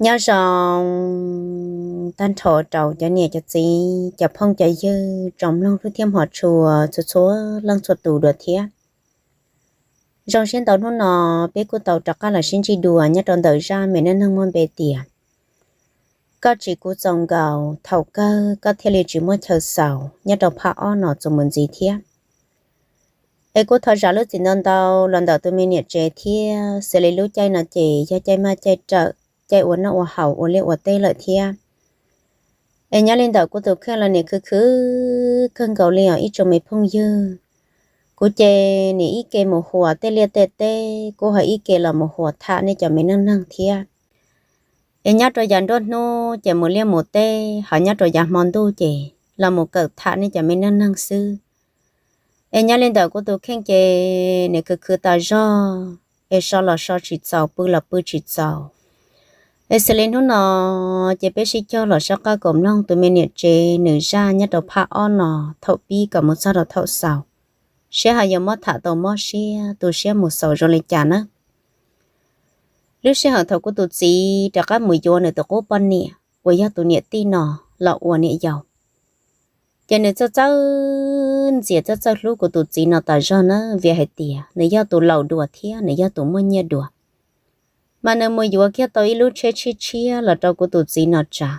Nyob zoo tag nrho rau cov niam cov txiv, cov phooj cov ywg, tsoom mloog hlub thiab hmov tshua txhua txhua leej txhua tus dua thiab. Zoo siab ntau hnub no peb kuj tau rov qab los sib ntsib dua nyob rau ntawm zaj me neej neeg muaj npe tias Koj tsis kuv txaus nkaus, thaum kawg koj thiaj li tsis muaj chaw xaus nyob rau phab ob no txuas mus ntxiv thiab. Es kuj thov zam lub txim ntau ntau los ntawm tus me niam tsev thiab, xws li lub caij no ces yog caij maj caij rawm, caij ua noj ua haus ua liaj ua teb lawm thiab. Es nyob li ntawm kuv tus kheej los nim khwv khwv kawg nkaus li os ib tsoom me phooj ywg. Kuv ces nim ib ke mus huas tej liaj tej teb, kuj ho ib ke los mus huas tham nej cov me neej neeg thiab. Es nyob rau yav nruab hnub ces mus liaj mus teb, ho nyob rau yav hmo ntuj ces los mus kawm tham nej cov me neej neeg xwb. Es nyob li ntawm kuv tus kheej ces nim khwv khwv tas zog, es so los so tsis txaus, pw los pw tsis txaus. Es xws li hnub no ces peb sib cog los sab qab kom mloog tus me niam tsev nws zaj nyob rau phab ob no, thaum pib kom mus txog rau thaum xaus, seb ho yuav muab tham tau mob siab tu siab mus xaus zoo li cas nawb. Lub sij hawm thaum kuv tus txiv rov qab mus yuav nws tus qub poj niam uas yog tus niam tij no los ua niam yau, ces nws txawj txawj ntxias txawj txawj hlub kuv tus txiv no tas zog na, vim hais tias nws yog tus laus dua thiab nws yog tus muaj nyiaj dua. Mas nws mus yuav kiag tau ib lub tsheb tshiab tshiab los rau kuv tus txiv no tsav.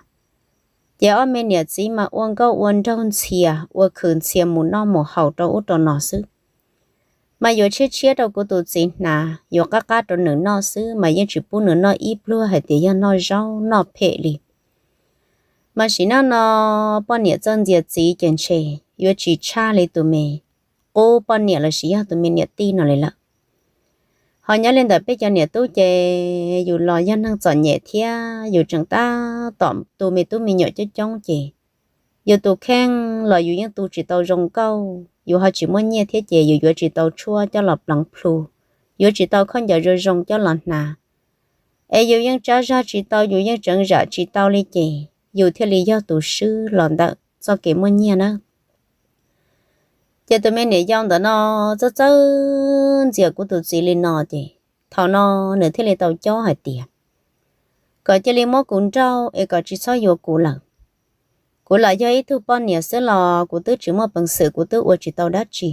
Ces ob me niam txiv mas ua nkauj ua nraug ntxhias, ua khwv ntxhias mus noj mus haus rau ub rau no xwb. Mas yuav tshiab tshiab rau kuv tus txiv hnav, yuav qab qab rau nws noj xwb, mas yeej tsis pub nws noj ib pluag hais tias yog noj zaub noj phem li. Mas sim neej no poj niam txawj ntxias txiv ces ntshe yuav tsis tshaj li tus me qub poj niam lossis yog tus me niam tij no li lawm. Ho nyob li ntawm peb cov niam tub ces yus los yog neeg txom nyem thiab yus tseem tab tom tu me tub me nyuam coob coob ces yus tus kheej los yus yeej tu tsis tau zoo nkauj, yus ho tsis muaj nyiaj thiab ces yus yuav tsis tau tshuaj coj los pleev plhu, yuav tsis tau khaub ncaws zoo zoo coj los hnav. Es yus yeej tsab zag tsis tau, yus yeej tseev zam tsis tau li ces yus thiaj li yog tus swb los ntawm txoj kev muaj nyiaj na. Ces tus me niam yau ntawm no txawj txawj ntxias kuv tus txiv li no ces thaum no nws thiaj li tau cob hais tias kom cia li muab kuv nrauj es kom tsis txhob yuav kuv lawm. Kuv los yog ib tug poj niam xwb los kuv twb tsis muaj peev xwm, kuv twb ua tsis tau dab tsi.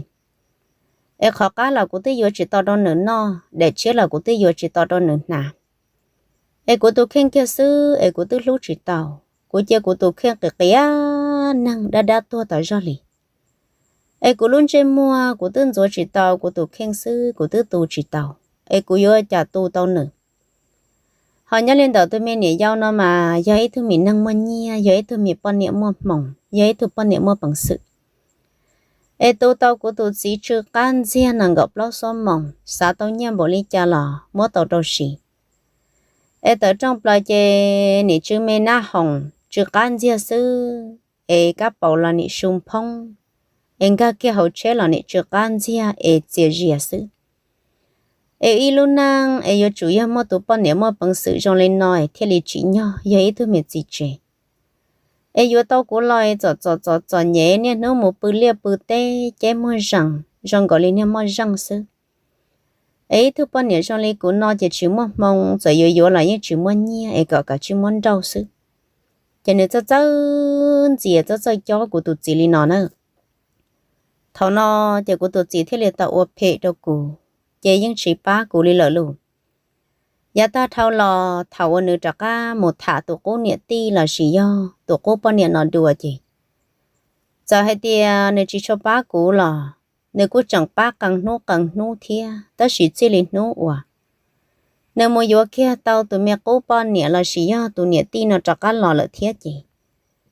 Es qhov qab los kuv twb yuav tsis tau rau nws noj, daim tshiab los kuv twb yuav tsis tau rau nws hnav. Es kuv tus kheej kiag xwb es kuv twb hlub tsis tau. Kuv cia kuv tus kheej qis qias neeg dab dab tuag tas zog li. Es kuv lub ntsej muag kuv twb ntxuav tsis tau, kuv tus kheej xwb kuv twb tu tsis tau, es kuv yuav cas tu tau nws. Ho nyob li ntawm tus me niam yau no mas yog ib tug me neeg muaj nyiaj, yog ib tug me poj niam muaj hmoo, yog ib tug poj niam muaj peev xwm. Es tu tau kuv tus txiv tsw qab ntxiag nees nkaum plaub xuab moos, xav tau nyiaj npaum li cas los muab tau rau siv. Es tawm rooj plaws ces nim tsw me nab hoom tsw qab ntxiag xwb, es kab paus los nim su phoob, es nkag kiag hauv tsheb los nim tsw qab ntxiag es txias zias xwb. Es ib lub neej es yuav tsum yog muaj tus poj niam muaj peev xwm zoo li no es thiaj li tsim nyog yog ib tug me txiv tsev. Es yuav tau kuv los es txom txom txom txom nyem, niaj hnub mus pw liaj pw teb, ceb muag zees zoo nkaus li niag moj zeej xwb. Es ib tug poj niam zoo li kuv no ces tsis muaj hmoo, txawm yuav yuav los yeej tsis muaj nyiaj es kom kav tsij muab nrauj xwb. Ces nws txawj txawj ntxias txawj txawj cob kuv tus txiv li no na. Thaum no ces kuv tus txiv thiaj li tau ua phem rau kuv, ces yeej tsis pab kuv li lawm lauj. Yav tag dhau los thaum uas nws rov qab mus tham tus qub niam tij lossis yog tus qub poj niam no dua ces txawm hais tias nws tsis tshua pab kuv los nws kuj tseem pab qee hnub qee hnub thiab, tab sis txij li hnub uas nws mus yuav kiag tau tus me qub poj niam lossis yog tus niam tij no rov qab los lawm thiab ces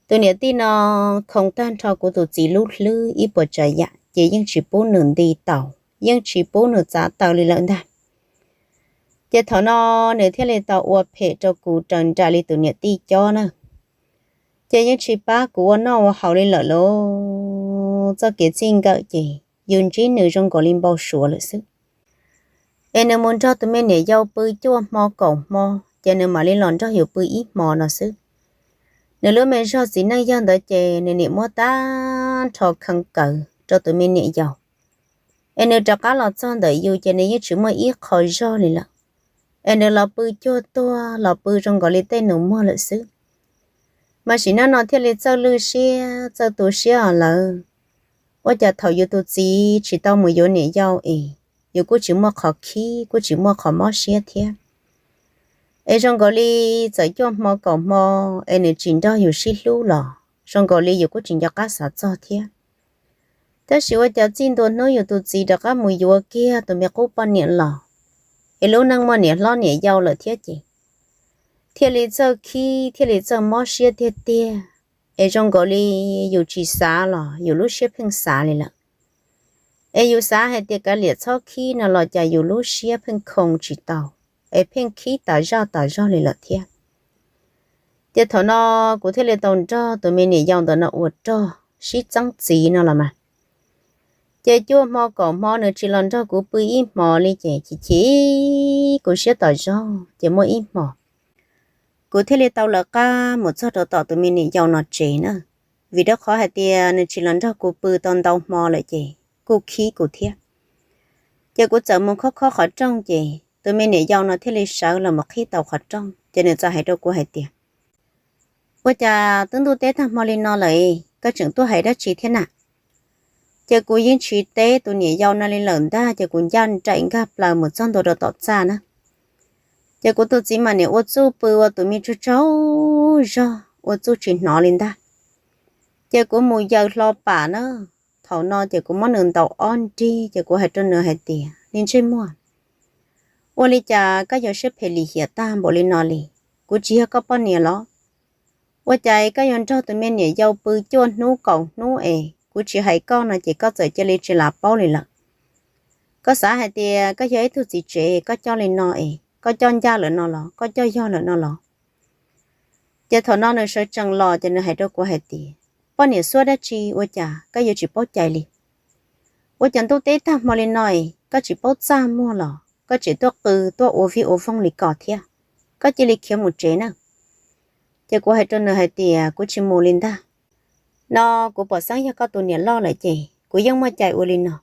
tus niam tij no khoo tag nrho kuv tus txiv lub hlwb ib puas tsav yam ces yeej tsis pub nws nti taus, yeej tsis pub nws txav taws li lawm ntag. Ces thaum no nws thiaj li tau ua phem rau kuv raws nraim li tus niam tij cob na. Ces yeej tsis pab kuv ua noj ua haus li lawm lauj. Txoj kev txij nkawm ces yus ntsib nws zoo nkaus li npau suav lawm xwb. Es nws mus nrog tus me niam yau pw cuaj hmo kaum hmo ces nws mam li los nrog yus pw ib hmo no xwb. Nws lub me zog txiv neej yog ntawd ces nws nim muab tag nrho kheev kawv rau tus me niam yau. Es nws rov qab los txog ntawm yus ces nws yeej tsis muaj ib qho zog li lawm. es nws los pw cuag tuag, los pw zoo nkaus li tej nus muag lawm xwb. Mas sim neej no thiaj li txawj lwj siab txawj tu siab os lawv. Ua cas thaum yus tus txiv tsis tau mus yuav niam yau es yus kuj tsis muaj qhov khib, kuj tsis muaj qhov mob siab thiab. Es zoo nkaus li txawm cuaj hmo kaum hmo es nws tsis nrog yus sib hlub los zoo nkaus li yus kuj tsis nco qab xav txog thiab. Tab sis ua cas txij ntua hnub yus tus txiv rov qab mus yuav kiag tus me qub poj niam los, es lub neej muaj niam hlob niam yau lawm thiab ces thiaj li txawj khib thiaj li txawj mob siab tiag tiag. Es zoo nkaus li yus tsis xav los yus lub siab pheej xav li lawm. Es yus xav hais tias kav liam txhob khib no los cas yus lub siab pheej khoo tsis tau, es pheej khib tas zaj tas zog li lawm thiab. Ces thaum no kuv thiaj li tau nrog tus me niam yau ntawm no ua rog sib txeeb txiv no los mas. Ces cuaj hmo kaum hmo nws tsis los nrog kuv pw ib hmos li ces chim chim kuv siab tas zog ces muaj ib hmos kuv thiaj li tau lawv qab mus txog rau tom tus me niam yau no tsev na. Vim rau qhov hais tias nws tsis los nrog kuv pw tau ntau hmo lawm ces kuj khib kuv thiab. Ces kuv txawm mus khob khob qhov rooj ces tus me niam yau no thiaj li sawv los mus qhib tau qhov rooj ces nws txawm hais rau kuv hais tias, ua cas twb ntuj teb tag hmo li no lawm, koj tseem tuaj hais dab tsi thiab na? Ces kuv yeej tsis teb tus niam yau no li lawm ntag ces kuv ncaj nraim nkag plaws mus txog ntua rau tom txaj na. Ces kuv tus txiv mas niam ua txuj pw ua tus me tsaug tsaug zog ua txuj tsis hnov li ntag. Ces kuv mus yaws hlo pam na, thaum no ces kuv muab nws ntaus ob nrig ces kuv hais rau nws hais tias, niag ntsej muag, ua li cas koj yuav siab phem lim hiam tag npaum li no li? Kuv tsis yog koj poj niam los? Ua cas koj yuav nrog tus me niam yau pw cuaj hnub kaum hnub es kuv tsis hais koj no ces koj txawm cia li tsis lam paub li lawm? Koj xav hais tias koj yog ib tug txiv tsev koj coj li no es koj coj ncaj lawm no los koj coj yog lawm no los? Ces thaum no nws sawv tsees los ces nws hais rau kuv hais tias, poj niam xuab dab tsi ua cas koj yuav tsis paub cai li? Ua cas ntuj teb tag hmo li no es koj tsis paub txaj muag los koj tseem tuaj qw tuaj ua vij ua voog li ko thiab? Koj cia li khiav mus tsev na. Ces kuv hais rau nws hais tias kuv tsis mus li ntag. No kuv pom xeeb yog koj tus niam loj lawm ces kuv yeej muaj cai ua li no.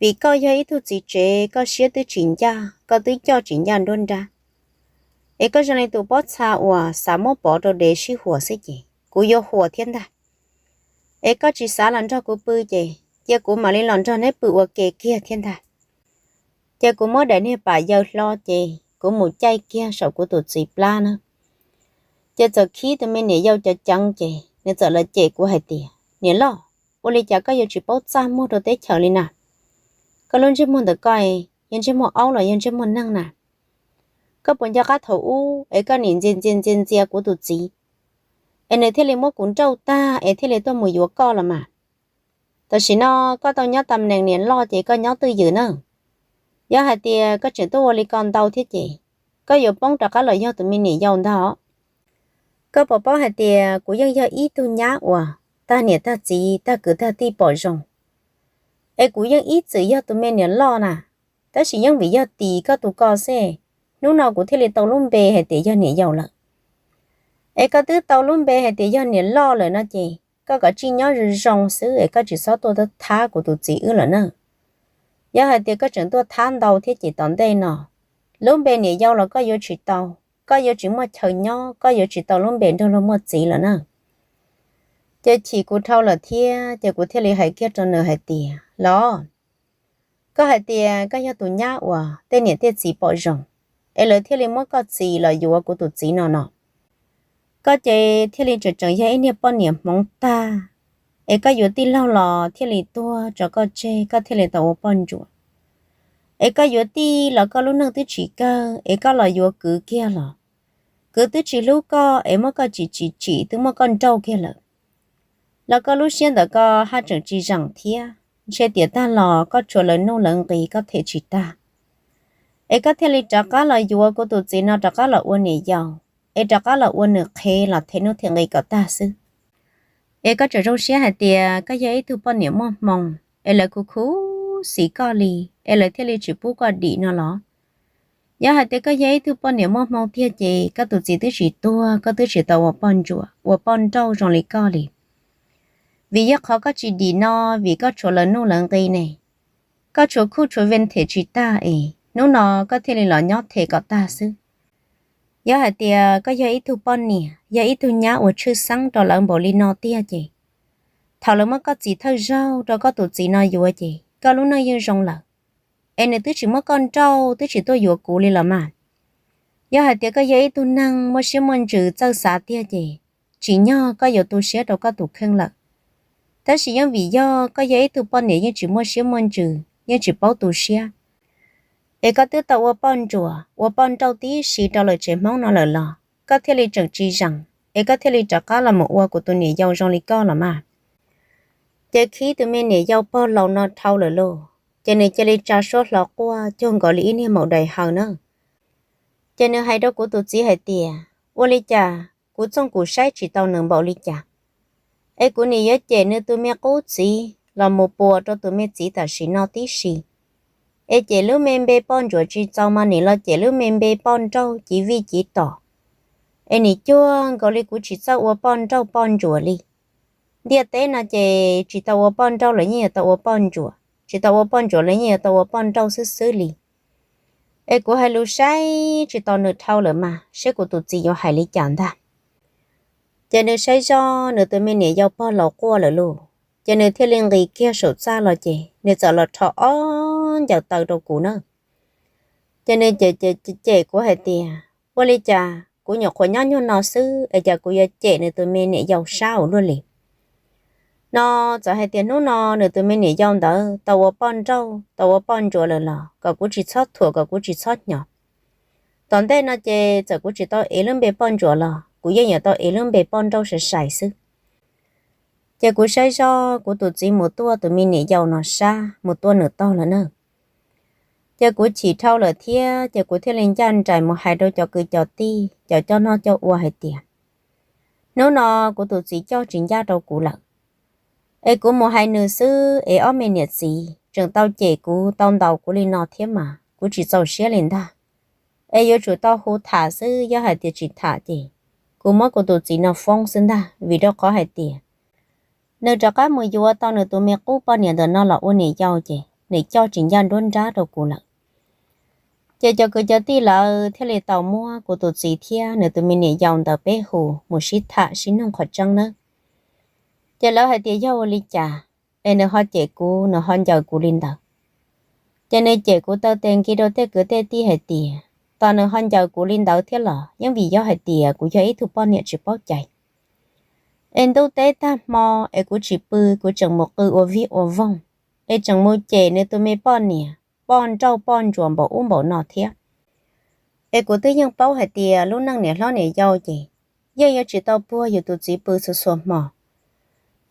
Vim koj yog ib tug txiv tsev koj siab twb tsis ncaj, koj twb coj tsis ncaj nruab nrab. Es koj zoo li tus pob txha uas xav muab pov rau dev sib huas xwb ces kuv yuav huas thiab ntag. Es koj tsis xav los nrog kuv pw ces cia kuv mam li los nrog neb pw ua ke kiag thiab ntag. Ces kuv muab daim niag pam yaws hlo ces kuv mus caij kiag saum kuv tus txiv plab na. Ces txawm khib tus me niam yau cov ceev ces nws txawm los cem kuv hais tias, niam loj, ua li cas koj yuav tsis paub txaj muag rau teb chaws li na? Koj lub ntsej muag ntawm koj yog ntsej muag aub los yog ntsej muag neeg na? Koj puas nco qab thaum ub es koj nim ntxias ntxias ntxias ntxias kuv tus txiv, es nws thiaj li muab kuv nrauj tag es thiaj li tuaj mus yuav koj los mas? Tam sim no koj tau nyob tam nees niam loj ces koj nyob twj ywm na. Yog hais tias koj tseem tuaj ua li ko ntau thiab ces koj yuav poob rov qab los yog tus me niam yau ntag. Koj puas paub hais tias kuv yeej yog ib tug nyab uas tag niam tag txiv tag kwv tag tij pom zoo, es kuv yeej ib txwm yog tus me niam loj na, tab sis yeej vim yog tim koj tus ko xwb, hnub no kuv thiaj li tau lub npe hais tias yog niam yau lawm. Es koj twb tau lub npe hais tias yog niam loj lawm no ces koj kav tsij nyob zoo zoo xwb es koj tsis txhob tuaj thab kuv tus txiv wb lawm na. Yog hais tias koj tseem tuaj thab ntau thiab ces tom ntej no lub npe niam yau los koj yuav tsis tau, koj yuav tsis muaj chaw nyob, koj yuav tsis tau lub npe nrog luag muaj txiv lawm na. Ces chim kuv dhau lawm thiab ces kuv thiaj li hais kiag rau nws hais tias, los, koj hais tias koj yog tus nyab uas tej niam tej txiv pom zoo, es lawv thiaj li muab koj txiv los yuav kuv tus txiv no no. Koj ces thiaj li tseem tseem yog ib niag poj niam hmoov tag, es koj yuav tij laug los thiaj li tuag tso koj tseg koj thiaj li tau ua poj ntsuam. Es koj yuav tij los koj lub neej twb tsis kawg es koj los yuav kwv kiag los, kwv twb tsis hlub koj es muab koj tsim tsim tsim twb muab koj nrauj kiag lawm. Los koj lub siab ntawm koj haj tseem tsis zeem thiab, ntshe tiam tag los koj tshuav lawv nuj lawv nqi koj them tsis tag. Es koj thiaj li rov qab los yuav kuv tus txiv no rov qab los ua niam yau, es rov qab los ua nws qhev los them nuj them nqi kom tag xwb. Es koj tseem zoo siab hais tias koj yog ib tug poj niam muaj hmoo, es lawv khuv khuv xim koj li, es lawv thiaj li tsis pub koj dim no los? Yog hais tias koj yog ib tug poj niam muaj hmoo tiag ces koj tus txiv twb tsis tuag koj twb tsis tau ua poj ntsuam ua poj nrauj zoo li koj li. Vim yog qhov koj tsis dim no, vim koj tshuav lawv nuj lawv nqi ne. Koj tshuav khuj tshuav vee them tsis tag es hnub no koj thiaj li los nyob them kom tag xwb. Yog hais tias koj yog ib tug poj niam, yog ib tug nyab uas tshwj xeeb rau lawv npaum li no tiag ces, thaum lawv muab koj txiv thawj zaug rau koj tus txiv no yuav ces koj lub neej yeej zoo lawm, es nws twb tsis muab koj nrauj twb tsis tuaj yuav kuv li los mas. Yog hais tias koj yog ib tug neeg muaj siab muaj ntsws txawj xav tiag ces, tsim nyog koj yuav tu siab rau koj tus kheej lawm. Tab sis yeej vim yog koj yog ib tug poj niam yeej tsis muaj siab muaj ntsws, yeej tsis paub tu siab, es koj twb tau ua poj ntsuam ua poj nrauj tib si rau lawm tsev Hmoob no lawm los koj thiaj li tseem tsis zeem, es koj thiaj li rov qab los mus ua kuv tus niam yau zoo li koj los mas. Ces khib tus me niam yau pog laus no dhau lawm lauj, ces nws cia li tsa suab hlo quaj cuag nkaus li ib niag maum dais haw na. Ces nws hais rau kuv tus txiv hais tias, ua li cas kuv txooj kuv saib tsis tau nws npaum li cas, es kuv nim yuav cem nws tus me qub txiv los mus puas rau tus me txiv tam sim no tib si. Es cem lub me npe poj ntsuam tsis txaus mas nim los cem lub me npe poj nrauj civ vij civ tom. Es nim cuag nkaus li kuv tsis txawj ua poj nrauj poj ntsuam li. Ntiaj teb no ces tsis tau ua poj nrauj los yeej yuav tau ua poj ntsuam, tsis tau ua poj ntsuam los yeej yuav tau ua poj nrauj xwb xwb li. Es kuv hais lus saib tsis taus nws dhau lawm mas seb kuv tus txiv yuav hais li cas ntag. Ces nws saib zoj nws tus me niam yau pog laus quaj lawm lauj, ces nws thiaj li nqis kiag saum txaj los ces nws txawm los rho ob ncaws taw rau kuv na. Ces nws cem cem kuv hais tias, ua li cas kuv nyuam qhuav nyob nyuag no xwb es cas kuv yuav cem nws tus me niam yau sab ua luaj li. No txawm hais tias hnub no nws tus me niam yau ntawd tau ua poj nrauj tau ua poj ntsuam lawm los kom kuv tsis txhob thuam kom kuv tsis txhob hnyos. Tom ntej no ces txawm kuv tsis tau ev lub npe poj ntsuam los kuv yeej yuav tau ev lub npe poj nrauj sai sai xwb. Ces kuv saib zoj kuv tus txiv mus tuaj tus me niam yau no sab mus tuaj nws tog lawm na. Ces kuv chim dhau lawm thiab ces kuv thiaj li ncaj nraim mus hais rau cov kwv cov tij cov coj noj coj ua hais tias, hnub no kuv tus txiv coj tsis ncaj rau kuv lawm. Es kuv mus hais nws xwb es ob me niam txiv tseem tau cem kuv tau ntaus kuv li no thiab mas kuv tsis txaus siab li ntag. Es yuav tsum tau hu tham xwb, yog hais tias tsis tham ces kuv muab kuv tus txiv no foob xwb ntag, vim rau qhov hais tias nws rov qab mus yuav tau nws tus me qub poj niam ntawm no los ua niam yau ces nws coj tsis ncaj nruab nrab rau kuv lawm. Ces cov kwv cov tij lawv thiaj li tau muab kuv tus txiv thiab nws tus me niam yau ntawd peb hu mus sib tham sib nug qhov tseeb nawb. Ces lawv hais tias yog ua li cas es nws ho cem kuv, nws ho ncaws kuv li ntawd. Ces nws cem kuv taw tes nkis rau tej kwv tej tij hais tias, tos nws ho ncaws kuv li ntawd thiab los yeej vim yog hais tias kuv yog ib tug poj niam tsis paub cai. Es ntuj teb tag hmo es kuv tsis pw, kuv tseem mus qw ua vij ua voog, es tseem mus cem nws tus me poj niam poj nrauj poj ntsuam npaum ub npaum no thiab. Es kuv twb yeej paub hais tias lub neej niam hlob niam yau ces yeej yuav tsis tau puag yus tus txiv pw txhua txhua hmo,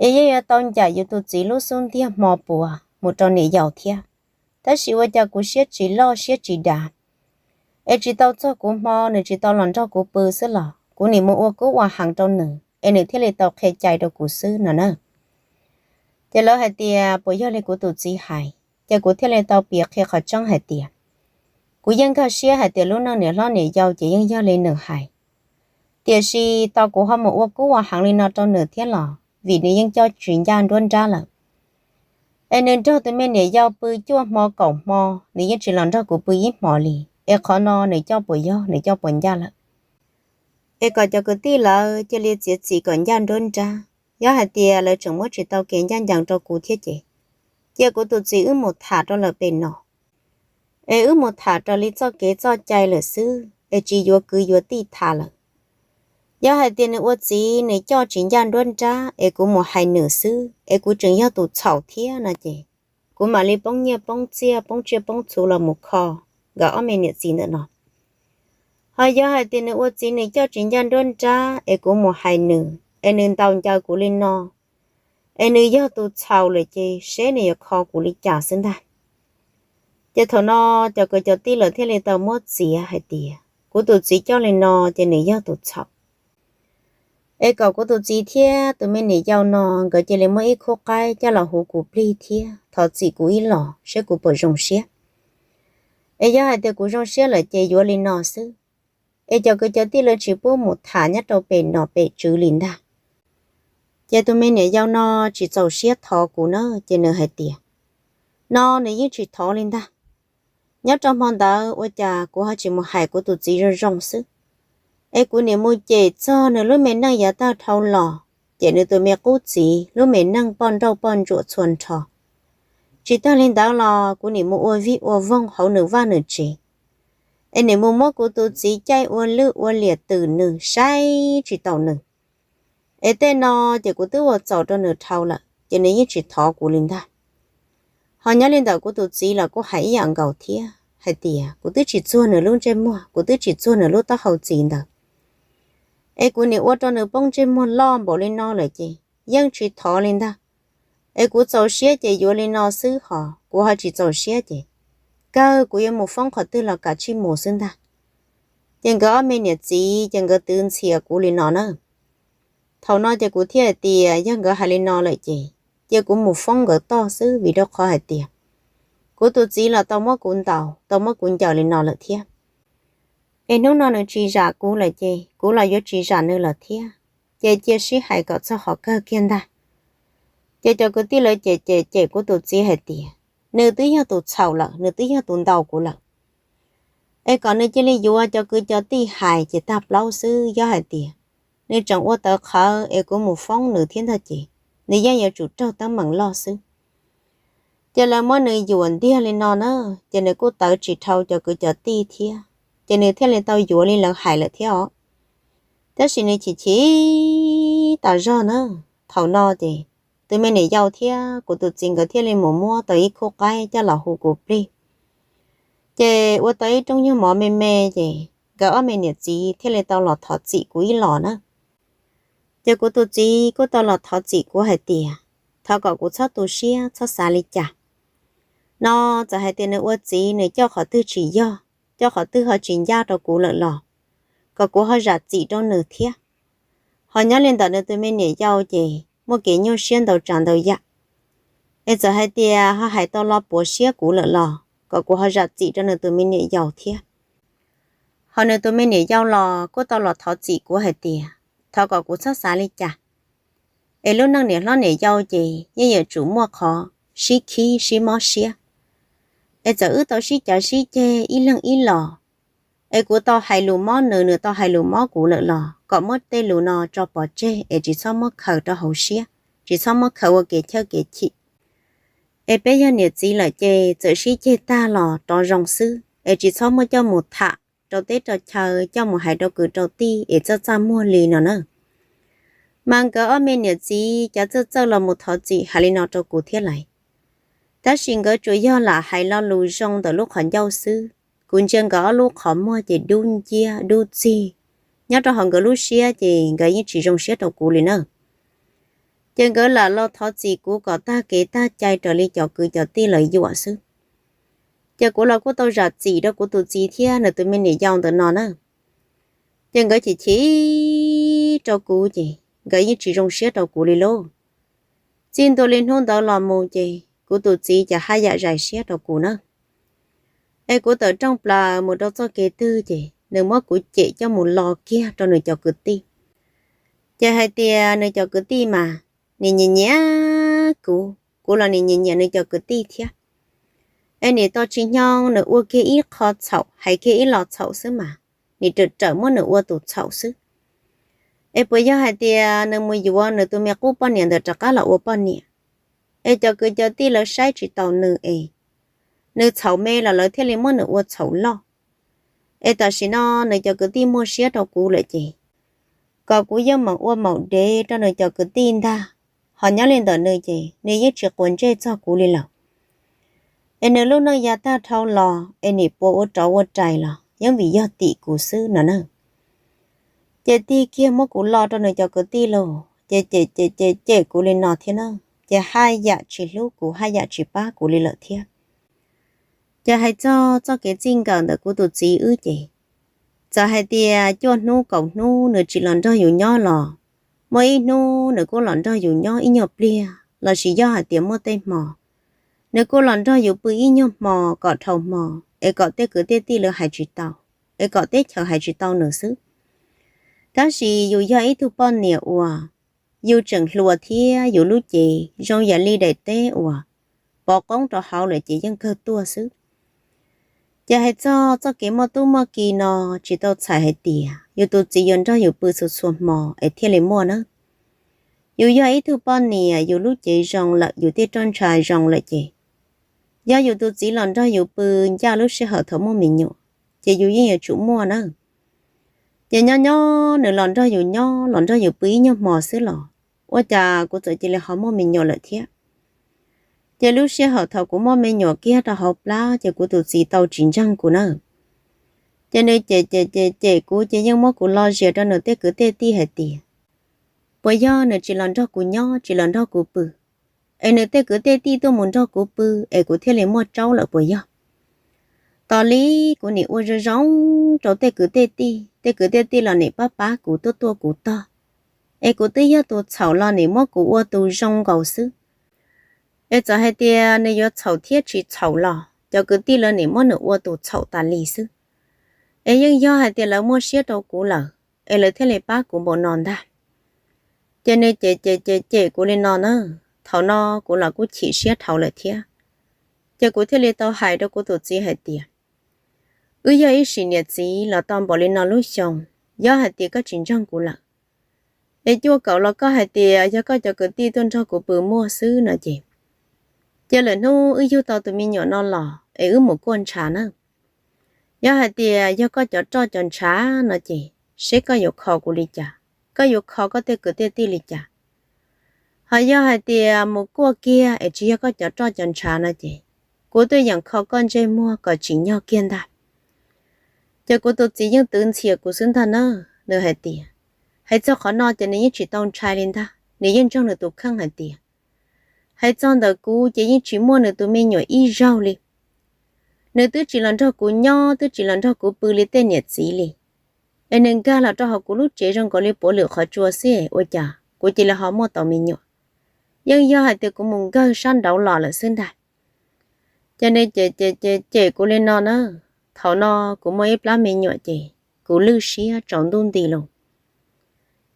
es yeej yuav tau ncaim yus tus txiv lub xub ntiag hmo puav mus rau niam yau thiab. Tab sis ua cas kuv siab tsis loj siab tsis dav, es tsis tau txog kuv hmo nws tsis tau los nrog kuv pw xwb los kuv nim mus ua kub ua heev rau nws es nws thiaj li tau qhia cai rau kuv xwb no na. Ces lawv hais tias puas yog li kuv tus txiv hais, ces kuv thiaj li tau piav qhia qhov tseeb hais tias, kuv yeej nkag siab hais tias lub neej niam hlob niam yau ces yeej yog li nws hais. Tiam sis tos kuv ho mus ua kub ua heev li no rau nws thiab los vim nws yeej coj tsis ncaj nruab nrab lawm. Es nws nrog tus me niam yau pw cuaj hmo kaum hmo, nws yeej tsis los nrog kuv pw ib hmo li. Es qhov no nws coj puas yog, nws coj puas ncaj lawm? Es kom cov kwv tij lawv cia li txiav txim kom ncaj nruab nrab. Yog hais tias lawv tseem muab tsis tau kev ncaj ncees rau kuv thiab ces, cia kuv tus txiv wb mus tham rau lawm pem no. Es wb mus tham raws li txoj kev txoj cai lawm xwb, es tsis yuav kwv yuav tij tham lawm. Yog hais tias nws ua txiv nws coj tsis ncaj nruab nrab es kuv mus hais nws xwb, es kuv tseem yog tus txhaum thiab no ces, kuv mam li poob nyiaj poob txiaj poob tsiaj poob txhu los mus kho nkawd ob me niam txiv ntawm no. Ho yog hais tias nws ua txiv nws coj tsis ncaj nruab nrab es kuv mus hais nws, es nws ntaus ncaws kuv li no, es nws yog tus txhaum lawm ces seb nws yuav kho kuv li cas xwb ntag. Ces thaum no cov kwv cov tij lawv thiaj li tau muab txiav hais tias kuv tus txiv coj li no ces nws yog tus txhaum. Es kom kuv tus txiv thiab tus me niam yau no nkawd cia li muab ib khub qaib coj los huv kuv plig thiab thov txim kuv ib los seb kuv puas zoo siab. Es yog hais tias kuv zoo siab lawm ces yuav li no xwb. Es cov kwv cov tij lawv tsis pub mus tham nyob rau pem nom pem tswv li ntag. Ces tus me niam yau no tsis txaus siab thov kuv na, ces nws hais tias, no nws yeej tsis thov li ntag. Nyob rau hmo ntawd ua cas kuv ho tsis mus hais kuv tus txiv zoo zoo xwb, es kuv nim mus cem txog nws lub me neej yav tag dhau los, cem nws tus me qub txiv lub me neej poj nrauj poj ntsuam txhua nrho. Tsis tag li ntawd los kuv nim mus ua vij ua voog hauv nws vaj nws tsev, es nim mus muab kuv tus txiv caij ua lwj ua liam twm nws, saib tsis taus nws. Es tej no ces kuv twb ua txaus rau nws dhau lawm ces nws yeej tsis thov kuv li ntag. Ho nyob li ntawm kuv tus txiv los kuj hais ib yam nkaus thiab hais tias kuv twb tsis txuag nws lub ntsej muag, kuv twb tsis txuag nws lub taub hau txiv ntawd. Es kuv nim ua rau nws poob ntsej muag loj npaum li no lawm ces yeej tsis thov li ntag. Es kuv txaus siab ces yuav li no xwb, ho kuv ho tsis txaus siab ces kawg kuv yuav mus foob qhov twg los kav tsij mus xwb ntag. Ces nkawd ob me niam txiv ces nkawd twv ntxhias kuv li no na. Thaum no ces kuv thiaj hais tias yog nkawd hais li no lawm ces cia kuv mus foob nkawd toj xwb, vim rau qhov hais tias kuv tus txiv los tau muab kuv ntaus, tau muab kuv ncaws li no lawm thiab. Es hnub no nws tsis zam kuv lawm ces kuv los yuav tsis zam nws lawm thiab, ces cia sib hais kom txog qhov kawg kiag ntag. Ces cov kwv tij lawv cem cem cem kuv tus txiv hais tias nws twb yog tus txhaum lawm, nws twb yog tus ntaus kuv lawm, es kom nws cia li yuav cov kwv cov tij hais ces tag plaub xwb. Yog hais tias nws tseem ua tawv qhawv es kuv mus foob nws thiab ntag ces nws yeej yuav tsum raug teeb meem loj xwb. Ces lawv muab nws yuam ntiag li no na, ces nws kuj tawv tsis dhau cov kwv cov tij thiab, ces nws thiaj li tau yuav li lawv hais lawm thiab os. Tab sis nws chim chim tas zog na. Thaum no ces tus me niam yau thiab kuv tus txiv nkawd thiaj li mus muab tau ib khub qaib coj los hu kuv plig. Ces ua tau ib rooj nyuag mov me me, ces nkawd ob me niam txiv thiaj li tau los thov txim kuv ib los na. Ces kuv tus txiv kuj tau los thov txim kuv hais tias thov kom kuv txhob tu siab txhob xav li cas. No txawm hais tias nws ua txiv nws coj qhov twg tsis yog, coj qhov twg ho tsis ncaj rau kuv lawm los kom kuv ho zam txim rau nws thiab. Ho nyob li ntawm nws tus me niam yau ces muaj kev nyuaj siab ntau tsav ntau yam, es txawm hais tias ho hais tau lo puav siab kuv lawm los kom kuv ho zam txim rau nws tus me niam yau thiab. Ho nws tus me niam yau los kuj tau los thov txim kuv hais tias thov kom kuv txhob xav li cas. Es lub neej niam hlob niam yau ces yeej yuav tsum muaj qhov sib khib sib mob siab. Es txawm wb tau sib cav sib ceg ib leeg ib los, es kuv tau hais lus mob nws, nws tau hais lus mob kuv lawm los kom muab tej lus no tso pov tseg es tsis txhob muab khaws rau hauv siab, tsis txhob muab khaws ua kev chawj kev chim. Es peb yog niam txiv lawm ces txawm sib ceg tag los rov zoo xwb, es tsis txhob muab coj mus tham rau teb rau chaw, coj mus hais rau kwv rau tij es txaj txaj muag li no na. Mas nkawd ob me niam txiv cav txawj txawj los mus thov txim hais li no rau kuv thiab lais. Tab sis nkawd tsuas yog lam hais lo lus zoo ntawm lub qhov ncauj xwb, kuv ntsia nkawd ob lub qhov muag ces dub nciab dub txig, nyob rau hauv nkawd lub siab ces nkawd yeej tsis zoo siab rau kuv li na. Ces nkawd lam los thov txim kuv kom tag kev tag cai raws li cov kwv cov tij lawv yuam xwb. Ces kuv los kuj tau zam txim rau kuv tus txiv thiab nws tus me niam yau ntawm no na. Ces nkawd chim chim rau kuv ces nkawd yeej tsis zoo siab rau kuv li lauj. Txij ntua li hnub ntawd los mus ces kuv tus txiv ces haj yam zais siab rau kuv na. Es kuv tawm rooj plaws mus rau txoj kev twg ces nws muab kuv cem coj mus lo kiag rau nws cov kwv tij. Ces hais tias nws cov kwv tij mas nim nyiam nyiam kuv, kuv los nim nyiam nyiam nws cov kwv tij thiab. Es nim tau tsis nyob nws ua kiag ib qho txhaum hais kiag ib lo txhaum xwb mas nim rawm rawm muab nws ua tus txhaum xwb. Es puas yog hais tias nws mus yuav nws tus me qub poj niam ntawd rov qab los ua poj niam, es cov kwv cov tij lawv saib tsis taus nws es nws txhaum me los lawv thiaj li muab nws ua txhaum loj. Es tam sim no nws cov kwv tij muaj siab rau kuv lawm ces kom kuv yeej meem ua maum dev rau nws cov kwv tij ntag. Ho nyob li ntawm nws ces nws yeej tsis quav ntsej txog kuv li lawm. Es nws lub neej yav tag dhau los es nim puas ua rov ua rais los yeej vim yog tim kuv xwb no na. Ces tig kiag muab kuv lo rau nws cov kwv tij lauj, ces cem cem cem cem kuv li no thiab na. Ces haj yam tsis hlub kuv haj yam tsis pab kuv li lawm thiab. Ces hais txog txoj kev txij nkawm ntawm kuv tus txiv wb ces, txawm hais tias cuaj hnub kaum hnub nws tsis los nrog yus nyob los, muaj ib hnub nws kuj los nrog yus nyob ib nyuag pliag lossis yog hais tias muaj tej hmo nws kuj los nrog yus pw ib nyuag hmo kom dhau hmo, es kom tej kwv tej tij lawv hais tsis tau, es kom teb chaws hais tsis tau nws xwb. Tab sis yus yog ib tug poj niam uas yus tseem hluas thiab yus lub cev zoo yam li daim teb uas pov qoob rau hauv lawm ces yeej kawg tuaj xwb. Ces hais txog txoj kev muaj tub muaj ki no, tsis tau txhais hais tias yus tus txiv yuav nrog yus pw txhua txhua hmo es thiaj li muaj na. Yus yog ib tug poj niam, yus lub cev zoo lawm, yus tej roj ntsha zoo lawm ces yog yus tus txiv los nrog yus pw ncaj lub sij hawm thaum muaj me nyuam, ces yus yeej yuav tsum muaj na. Ces nyob nyob nws los nrog yus nyob, los nrog yus pw ib nyuag hmo xwb los ua cas kuv txawm cia li ho muaj me nyuam lawm thiab. Ces lub sij hawm thaum kuv muaj me nyuam kiag rau hauv plab ces kuv tus txiv tau tsis ntseeg kuv na. Ces nws cem cem cem cem kuv ces yeej muab kuv lo zias rau nws tej kwv tej tij hais tias puas yog nws tsis los nrog kuv nyob, tsis los nrog kuv pw, es nws tej kwv tej tij tuaj mus nrog kuv pw es kuv thiaj li muaj tsaub lawm puas yog? Tos li kuv nim ua zoo zoo rau tej kwv tej tij, tej kwv tej tij los nim pab pab kuv tuaj tuaj kuv tog, es kuv twb yog tus txhaum los nim muab kuv ua tus zoo nkaus xwb. Es txawm hais tias nws yuav txhaum thiab tsis txhaum los cov kwv tij lawv nim muab nws ua tus txhaum tas li xwb. Es yeej yog hais tias lawv muaj siab rau kuv lawm, es lawv thiaj li pab kuv npaum no ntag. Ces nws cem cem cem cem kuv li no na, thaum no kuv los kuj chim siab dhau lawm thiab. Ces kuv thiaj li tau hais rau kuv tus txiv hais tias wb yog ib sim niam txiv los tau npaum li no lub xyoo, yog hais tias koj tsis ntseeg kuv lawm, es cuaj kaum los koj hais tias yog koj cov kwv tij tuaj nrog kuv pw muaj xwb no ces, cia lwm hnub wb yug tau tus me nyuam no los es wb mus kuaj ntshav na. Yog hais tias yog koj cov roj cov ntshav no ces seb koj yuav kho kuv li cas, koj yuav kho koj tej kwv tej tij li cas. Ho yog hais tias mus kuaj kiag es tsis yog koj cov roj cov ntshav no ces kuv tuaj yeem kho koj ntsej muag kom tsim nyog kiag ntag. Ces kuv tus txiv yeej twv ntxhias kuv xwb ntag na. Nws hais tias, hais txog qhov no ces nws yeej tsis tau ntshai li ntag, nws yeej ntsoog nws tus kheej hais tias hais txog ntawm kuv ces yeej tsis muaj nws tus me nyuam ib zaug li. Nws twb tsis los nrog kuv nyob, twb tsis los nrog kuv pw li tej niam txiv li, es nws nkag los rau hauv kuv lub tsev zoo nkaus li puav lwm qhov tsua xwb ua cas kuv cia li ho muaj tau me nyuam. Yeej yog hais tias kuv mus nkawg sab nraud los lawm xwb ntag. Ces nws cem cem cem cem kuv li no na. Thaum no kuv muaj ib plab me nyuam ces kuv lwj siab tsaus ntuj nti lawm.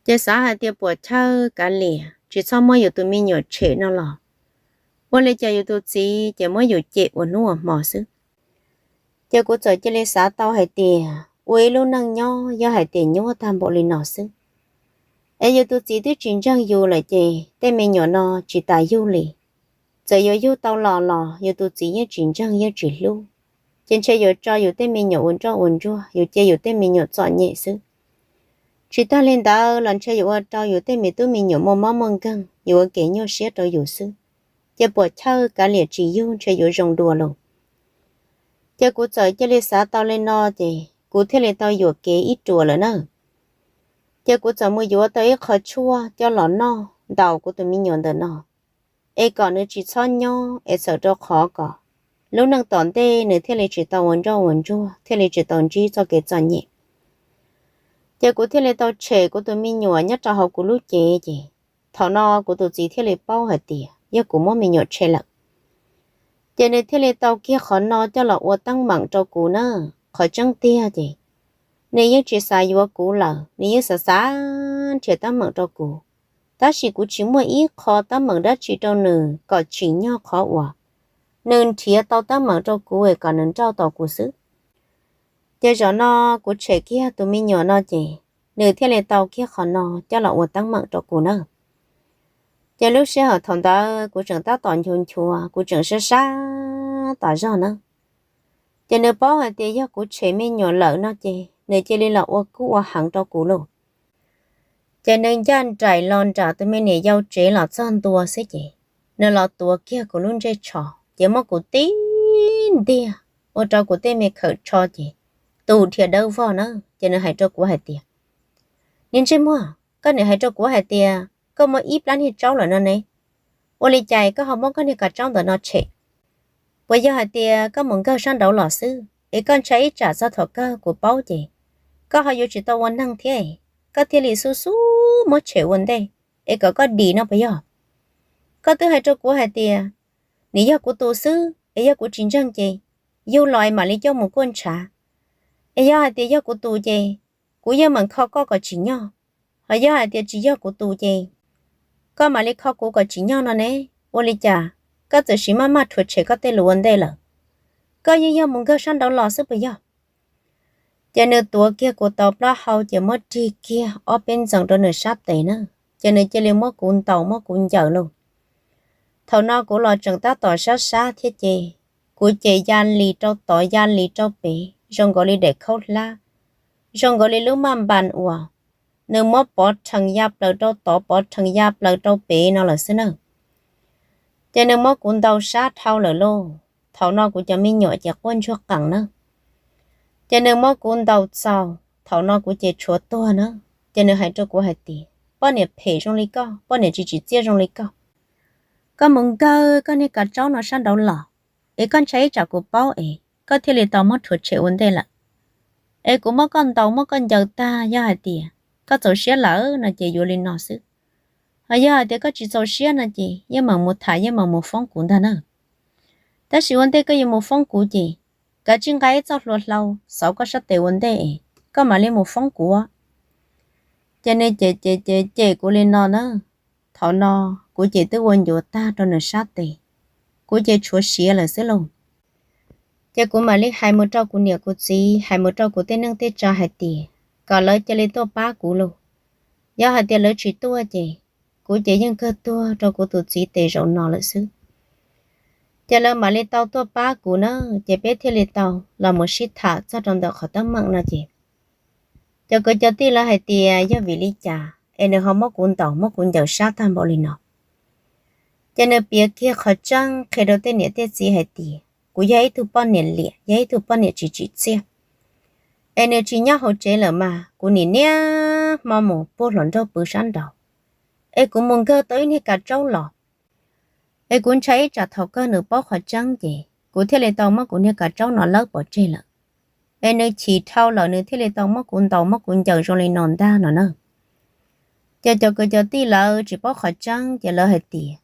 Ces xav hais tias puas chawj kav liam tsis txhob muab yus tus me nyuam tshem no los, ua li cas yus tus txiv ces muab yus cem ua hnub ua hmo xwb. Ces kuv txawm cia li xav tau hais tias ua ib lub neej nyob yog hais tias nyuaj tag npaum li no xwb, es yus tus txiv twb tsis ntseeg yus lawm ces tej me nyuam no tsis tas yug li. Txawm yuav yug tau los los yus tus txiv yeej tsis ntseeg yeej tsis hlub, ces ntshe yuav tso yus tej me nyuam ua nroj ua ntsuag, yuav cia yus tej me nyuam txom nyem xwb. Tsis tag li ntawd los ntshe yuav ua rau yus tej me tub me nyuam muaj mob muaj nkeeg, yuav ua kev nyuaj siab rau yus xwb. Ces puas chawj kav liam tsis yug ntshe yuav zoo dua lawm. Ces kuv txawm cia li xav tau li no ces kuv thiaj li tau yuam kev ib ruam lawm na. Ces kuv txawm mus yuav tau ib qho tshuaj coj los noj ntaus kuv tus me nyuam ntawm no, es kom nws tsis txhob nyob es txhawm rau qhov kom lub neej tom ntej nws thiaj li tsis tau ua nroj ua ntsuag, thiaj li tsis tau ntsib txoj kev txom nyem. Ces kuv thiaj li tau tshem kuv tus me nyuam nyob rau hauv kuv lub cev ces thaum no kuv tus txiv thiaj li paub hais tias yog kuv muab me nyuam tshem lawm. Ces nws thiaj li tau kiag qhov no coj los ua teeb meem rau kuv na. Qhov tseeb tiag ces nws yeej tsis xav yuav kuv lawm, nws yeej xav xav nrhiav teeb meem rau kuv, tab sis kuv tsis muaj ib qho teeb meem dab tsi rau nws kom tsim nyog qhov uas nws nrhiav tau teeb meem rau kuv es kom nws nrauj tau kuv xwb. Ces zaum no kuv tshem kiag tus me nyuam no ces nws thiaj li tau kiag qhov no coj los ua teeb meem rau kuv na. Ces lub sij hawm thaum ntawd kuv tseem tab tom nchuav nchuav, kuv tseem sab sab tas zog na. Ces nws paub hais tias yog kuv tshem me nyuam lawm no ces nws cia li los ua kub ua heev rau kuv lauj. Ces nws ncaj nraim los nram tus me niam yau tsev los txog ntua xwb ces nws los tuav kiag kuv lub ntsej tsho ces muab kuv tib ntiag ua rau kuv tej me khawm tsho ces tus dhia dawb vog na. Ces nws hais rau kuv hais tias, niag ntsej muag, koj nim hais rau kuv hais tias koj muaj ib plab niag tsaub lawm no ne, ua li cas koj ho muab koj niag kav tsaub ntawm no tshem? Puas yog hais tias koj mus nkawg sab nraud los xwb es koj ntshai ib tsam txog thaum kawg kuv paub ces koj ho yuav tsis tau ua neeg thiab, koj thiaj li xub xub muab tshem ua ntej es kom koj dim no puas yog? Koj twb hais rau kuv hais tias nim yog kuv tus xwb, es yog kuv tsis ntseeg ces yug los es mam li coj mus kuaj ntshav. Es yog hais tias yog kuv tus ces kuv yeej meem kho koj kom tsim nyog, ho yog hais tias tsis yog kuv tus ces koj mam li kho kuv kom tsim nyog no ne. Ua li cas koj txawm siv maj maj rhuav tshem koj tej lus ua ntej lawm? Koj yeej yog mus nkawg sab nraud los xwb puas yog? Ces nws tuav kiag kuv tau plaub hau ces muab rig kiag ob peb ntxees rau nws sab tes na. Ces nws cia li muab kuv ntaus muab kuv ncaws lauj. Thaum no kuv los tseem tab tom sab sab thiab ces kuv ces ya li rau tod ya li rau pem zoo nkaus li daim khaub hlab, zoo nkaus li lub maj npas uas nws muab pov rhees ya plaws rau tod pov rhees ya plaws rau pem no lawm xwb na. Ces nws muab kuv ntaus sab dhau lawm lauj. Thaum no kuv cov me nyuam ces quaj ntsuag qees na. Ces nws muab kuv ntaus txaus, thaum no kuv ces tshuav tuag na. Ces nws hais rau kuv hais tias, poj niam phem zoo li koj, poj niam tsis tsim txiaj zoo li koj, koj mus nkawg koj niag kav tsaub no sab nraud los, es koj ntshai ib tsam kuv paub es koj thiaj li tau muab rhuav tshem ua ntej lawm. Es kuv muab koj ntaus muab koj ncaws tag, yog hais tias koj txaus siab lawm no ces yuav li no xwb. Ho yog hais tias koj tsis txaus siab no ces yeej meem mus tham yeej meem mus foob kuv ntag na. Tab sis ua ntej koj yuav mus foob kuv ces kav tsij nqa ib txoj hlua hlau xauv koj sab tes ua ntej es koj mam li mus foob kuv. Ces nws cem cem cem cem kuv li no na. Thaum no kuv ces twb ua ncuav tag rau nws sab tes, kuv ces tshuav siav lawm xwb lauj. Ces kuv mam li hais mus rau kuv niam kuv txiv hais mus rau kuv tej neej tej tsa hais tias kom lawv cia li tuaj pab kuv lauj. Yog hais tias lawv tsis tuaj ces kuv ces yeej kawg tuag rau kuv tus txiv tes zaum no lawm xwb. Ces lawv mam li tau tuaj pab kuv na, ces peb thiaj li tau los mus sib tham txog rau ntawm qhov teeb meem no ces cov kwv cov tij lawv hais tias yog vim li cas es nws ho muab kuv ntaus muab kuv ncaws sab tag npaum li no. Ces nws piav kiag qhov tseeb qhia rau tej niam tej txiv hais tias kuv yog ib tug poj niam liam yog ib tug poj niam tsis tsim txiaj, es nws tsis nyob hauv tsev lawm mas kuv nim niaj hmo mus puag hluas nraug pw sab nraud, es kuv mus nkawg tau ib niag kav tsaub los. Es kuv ntshai ib tsam thaum kawg nws paub qhov tseeb ces kuv thiaj li tau muab kuv niag kav tsaub no lawb pov tseg lawm. Es nws chim dhau lawm nws thiaj li tau muab kuv ntaus muab kuv ncaws zoo li no ntag no na. Ces cov kwv cov tij lawv tsis paub qhov tseeb ces lawv hais tias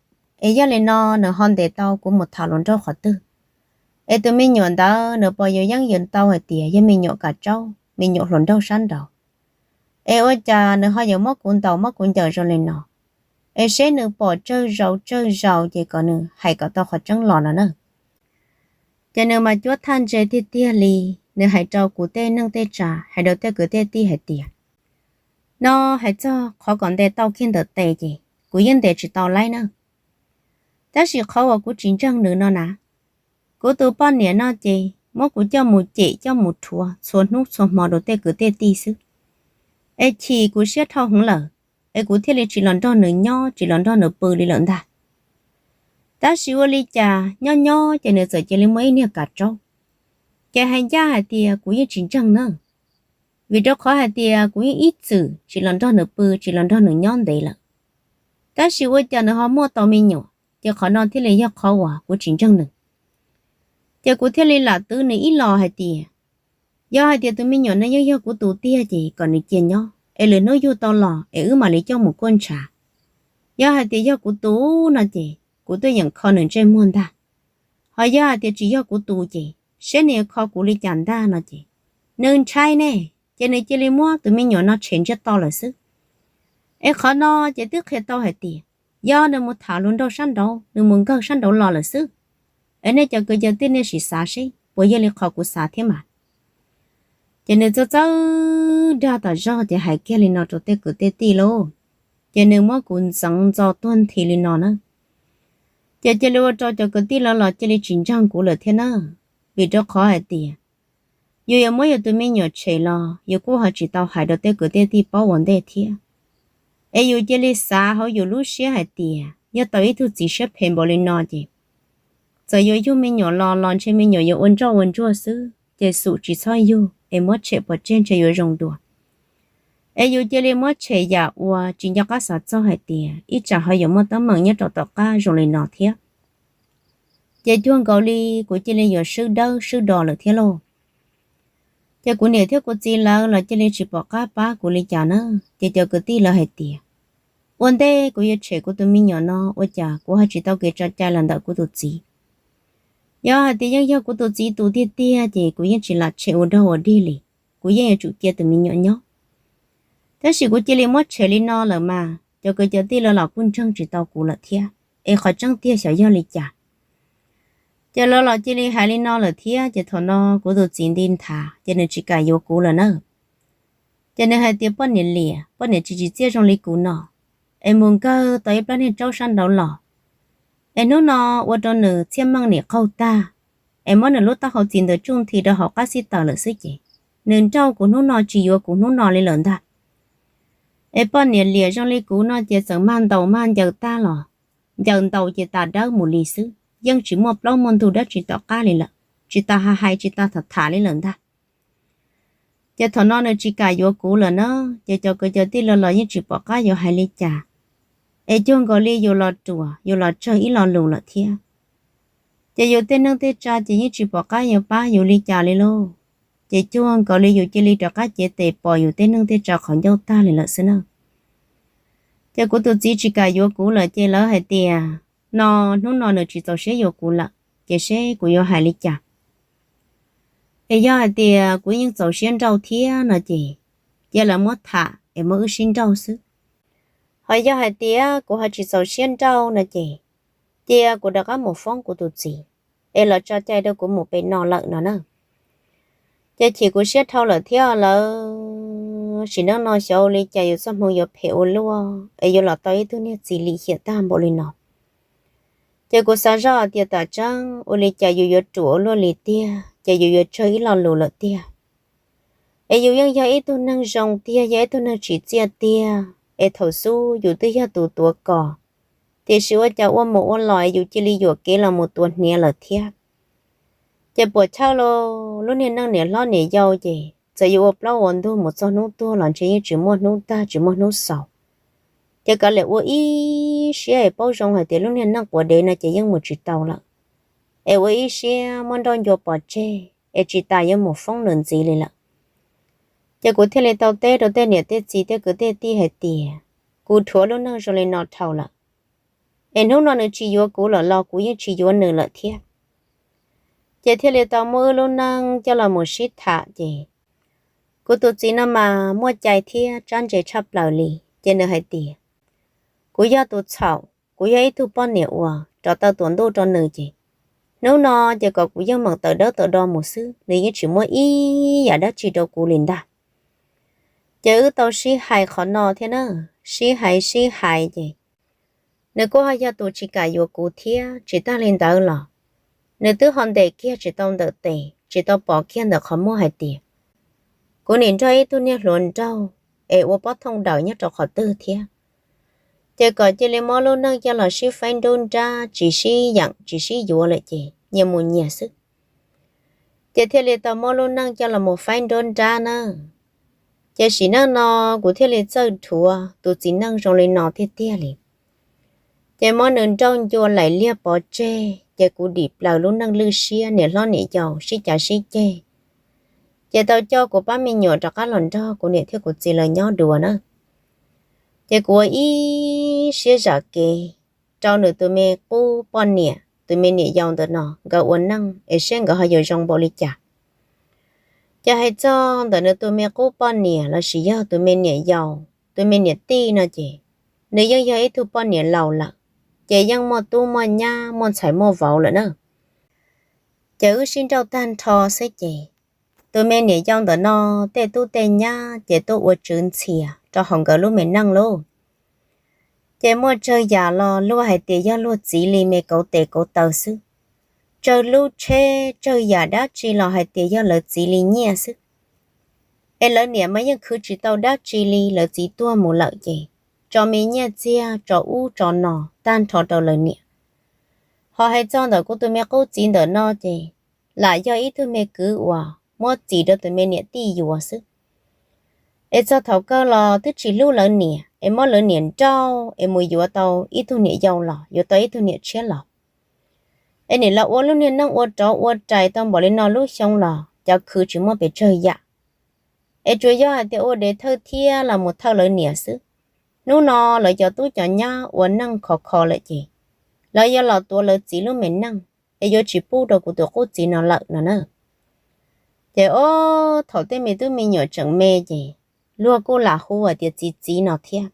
es yog li no nws ho ntes tau kuv mus tham hluas nraug qhov twg? Es tus me nyuam ntawd nws puas yuav yeeb yam tau hais tias yog me nyuam kav tsaub me nyuam hluas nraug sab nraud? Es ua cas nws ho yuav muab kuv ntaus muab kuv ncaws zoo li no? Es seb nws pom tsawg zaus tsawg zaus ces kom nws hais kom tau qhov tseeb los no na. Ces nws mas cuab thaj ntse tiag tiag li, nws hais rau kuv tej neej tej tsa hais rau tej kwv tej tij hais tias no hais txog qhov kom ntes tau kiag ntawm tes ces kuv yeej ntes tsis tau laib na. Tab sis qhov uas kuv tsis ntseeg nws no na, kuv tus poj niam no ces muab kuv coj mus cem coj mus rhuav txhua hnub txhua hmo rau tej kwv tej tij xwb. Es chim kuv siab dhau heev lawm, es kuv thiaj li tsis los nrog nws nyob tsis los nrog nws pw li lawm ntag. Tab sis ua li cas nyob nyob ces nws txawm cia li muaj ib niag kav tsaub. Ces hais ncaj hais tias kuv yeej tsis ntseeg na, vim rau qhov hais tias kuv yeej ib txwm tsis los nrog nws pw tsis los nrog nws nyob ntev lawm. Tab sis ua cas nws ho muaj tau me nyuam, ces qhov no thiaj li yog qhov uas kuv tsis ntseeg nws. Ces kuv thiaj li lam twv nws ib los hais tias yog hais tias tus me nyuam no yeej yog kuv tus tiag ces kom nws cia nyob es lwm hnub yug tau los es wb mam li coj mus kuaj ntshav. Yog hais tias yog kuv tus no ces kuv tuaj yeem kho nws ntsej muag ntag. Ho yog hais tias tsis yog kuv tus ces seb nws yuav kho kuv li cas ntag no ces nws ntshai ne, ces nws cia li muab tus me nyuam no tshem ntsiag to lawm xwb. Es qhov no ces twb qhia tau hais tias yog nws mus tham hluas nraug sab nraud nws mus nkawg sab nraud los lawm xwb. Es nej cov kwv cov tij nej sim xav seb puas yog li qhov kuv xav thiab mas. Ces nws txawj txawj dag tas zog ces hais kiag li no rau tej kwv tej tij lauj. Ces nws muab kuv ntxeev ntxo tuag nthi li no na. Ces cia li ua rau cov kwv tij lawv los cia li tsis ntseeg kuv lawm thiab na. Vim rau qhov hais tias yus yuav muab yus tus me nyuam tshem los yus kuj ho tsis tau hais rau tej kwv tej tij paub ua ntej thiab. Es yus cia li xav hauv yus lub siab hais tias yog tau ib tug txiv siab phem npaum li no ces txawm yuav yug me nyuam los los ntshe me nyuam yuav ua ntsoj ua ntsuag xwb ces xum tsis txhob yug es muab tshem pov tseg ntshe yuav zoo dua. Es yus cia li muab tshem yam uas tsis nco qab xav txog hais tias ib tsam ho yuav muaj teeb meem nyob rau tom qab zoo li no thiab. Ces cuag nkaus li kuv cia li yuav swb dawb swb do lawm thiab lauj. Ces kuv niam thiab kuv txiv lawv los cia li tsis pom qab pab kuv li cas na. Ces cov kwv tij lawv hais tias ua ntej kuv yuav tshem kuv tus me nyuam no ua cas kuv ho tsis tau kev tso cai los ntawm kuv tus txiv. Yog hais tias yeej yog kuv tus txiv tus tiag tiag ces kuv yeej tsis lam tshem ua dog ua dig li, kuv yeej yuav tsum cia tus me nyuam nyob. Tab sis kuv cia li muab tshem li no lawm mas cov kwv cov tij lawv los kuj ntseeg tsis tau kuv lawm thiab, es qhov tseeb tiag xyov yog li cas. Ces lawv los cia li hais li no lawm thiab, ces thaum no kuv tus txiv nti nthav ces nws tsis kam yuav kuv lawm na. Ces nws hais tias, poj niam liam, poj niam tsis tsim txiaj zoo li kuv no, es mus nkawg tau ib plab niag tsaub sab nraud los, es hnub no ua rau nws txhiaj meej nim qaug tag, es muab nws lub taub hau txiv ntawd tsuj nthi rau hauv qab xib taws lawm xwb ces nws nrauj kuv hnub no tsis yuav kuv hnub no li lawm ntag. Es poj niam liam zoo li kuv no ces txawm mag ntaus mag ncaws tag los, ncaws ntaus ces tas dawb mus li xwb, yeej tsis muaj plaub muaj ntug dab tsi tom qab li lawm, tsis tas hais hais tsis tas tham tham li lawm ntag. Ces thaum no nws tsis kam yuav kuv lawm na, ces cov kwv cov tij los los yeej tsis pom qab yuav hais li cas, es cuag nkaus li yus los ruam yus los tsawg ib lo lus lawm thiab. Ces yus tej neej tej tsav ces yeej tsis pom qab yuav pab yus li cas li lauj. Ces cuag nkaus li yus cia li rov qab cev tes pom yus tej neej tej tsav qhov ncauj tag li lawm xwb na. Ces kuv tus txiv tsis kam yuav kuv lawm ces lawv hais tias, no, hnub no nws tsis txaus siab yuav kuv lawm, ces seb kuv yuav hais li cas. Es yog hais tias kuv yeej txaus siab nrauj thiab no ces cia lawv muab tham es muab wb sib nrauj xwb. Ho yog hais tias kuv ho tsis txaus siab nrauj no ces cia kuv rov qab mus foob kuv tus txiv, es los tso cai rau kuv mus pem no lawm no na. Ces chim kuv siab dhau lawm thiab lawm, sim neej no xyov ua li cas yus txoj hmoo yuav phem ua luaj es yuav los tau ib tug niag txiv lim hiam tag npaum li no. Ces kuv xav zoj tias tam tseeb ua li cas yus yuav ruam ua luaj li tiag, ces yus yuav tsawg ib lo lus lawm tiag. Es yus yeej yog ib tug neeg zoo tiag, yog ib tug neeg tsim txiaj tiag, es thaum xub yus twb yog tus tuav kos, tiam sis ua cas ua mus ua los yus cia li yuam kev los mus tuav hniav lawm thiab. Ces puas chawj lauj, lub niag neej niam hlob niam yau ces txawm yuav ua plaub ua ntug mus txog hnub tuag los ntshe yeej tsis muaj hnub tag tsis muaj hnub xaus. Ces kav liam ua ib siab es paub zoo hais tias lub niag neej quav dev no ces yeej mus tsis tau lawm, es ua ib siab muab nrauj ncua pov tseg es tsis tas yuav mus foob nws ntxiv li lawm. Ces kuv thiaj li tau teb rau tej niam tej txiv tej kwv tej tij hais tias, kuv dhuav lub neej zoo li no dhau lawm, es hnub no nws tsis yuav kuv lawm los kuv yeej tsis yuav nws lawm thiab. Ces thiaj li tau muab wb lub neej coj los mus sib tham ces kuv tus txiv no mas muaj cai thiab tsab ntse tshaj plaws li, ces nws hais tias, kuv yog tus txhaum, kuv yog ib tug poj niam uas rov taw tuam ntuj rau nws ces hnub no ces kom kuv yeej meem tawm dawb tawm do mus xwb, nws yeej tsis muab ib yam dab tsi rau kuv li ntag. Ces wb tau sib hais qhov no thiab na, sib hais sib hais ces nws kuj ho yog tus tsis kam yuav kuv thiab. Tsis tag li ntawd los nws twb ho ntes kiag tsis tau ntawm tes tsis tau pom kiag ntawm qhov muag hais tias kuv nim nrog ib tug niag hluas nraug es ua pob thooj dawm nyob rau qhov twg thiab. Ces kom cia li muab lub neej coj los sib faib nruab nrab tsis sib yeem tsis sib yuav lawm ces nyias mus nyias xwb. Ces thiaj li tau muab lub neej coj los mus faib nruab nrab na. Ces sim neej no kuv thiaj li txawj dhuav tus txiv neej zoo li no tiag tiag li. Ces muab nws nrauj ncua laim liag pov tseg ces kuv dim plaws lub neej lwj siab niam hlob niam yau sib cav sib ceg. Ces tau coj kuv pab me nyuam rov qab los nrog kuv niam thiab kuv txiv lawv nyob dua na. Ces kuv ua ib siab zam kev rau nws tus me qub poj niam tus me niam yau ntawm no nkawd ua neej es seb nkawd ho yuav zoo npaum li cas. Ces hais txog ntawm nws tus me qub poj niam lossis yog tus me niam yau, tus me niam tij no ces nws yeej yog ib tug poj niam laus lawm, ces yeej muaj tub muaj nyab muaj ntxhais muaj vauv lawm na. Ces wb sib nrauj tag nrho xwb ces tus me niam yau ntawm no tej tub tej nyab ces tuaj ua tswv ntxhias rau hauv nkawd lub me neej lauj. Ces muaj tsawg yam los luag hais tias yog luag txiv li me kauv tes kauv taw xwb, tsawg lub tsheb tsawg yam dab tsi los hais tias yog lawv txiv li nyiaj xwb. Es lawv niam mas yeej khwv tsis tau dab tsi li, lawv txiv tuag mus lawm ces tso me nyiaj txiag tso ub tso no tag nrho rau lawv niam. Ho hais txog ntawm kuv tus me qub txiv ntawm no ces lam yog ib tug me kwv uas muab txis rau tus me niam tij yuav xwb. Es txog thaum kawg los twb tsis hlub lawv niam es muab lawv niam nrauj es mus yuav tau ib tug niam yau los yuav tau ib tug niam tshiab los. Es nim los ua lub niag neej ua rov ua rais tau npaum li no lub xyoo los cov khwv tsis muaj pes tsawg yam. Es tsuas yog hais tias ua dev thawj thiab los mus thawj lawv niam xwb. Hnub no lawv cov tub cov nyab ua neej khov kho lawm ces lawv yuav los tuav lawv txiv lub me neej es yuav tsis pub rau kuv tus qub txiv no lawm no na. Ces ob thaum tej me tub me nyuam tseem me ces luag kuj lam hu hais tias txiv txiv no thiab.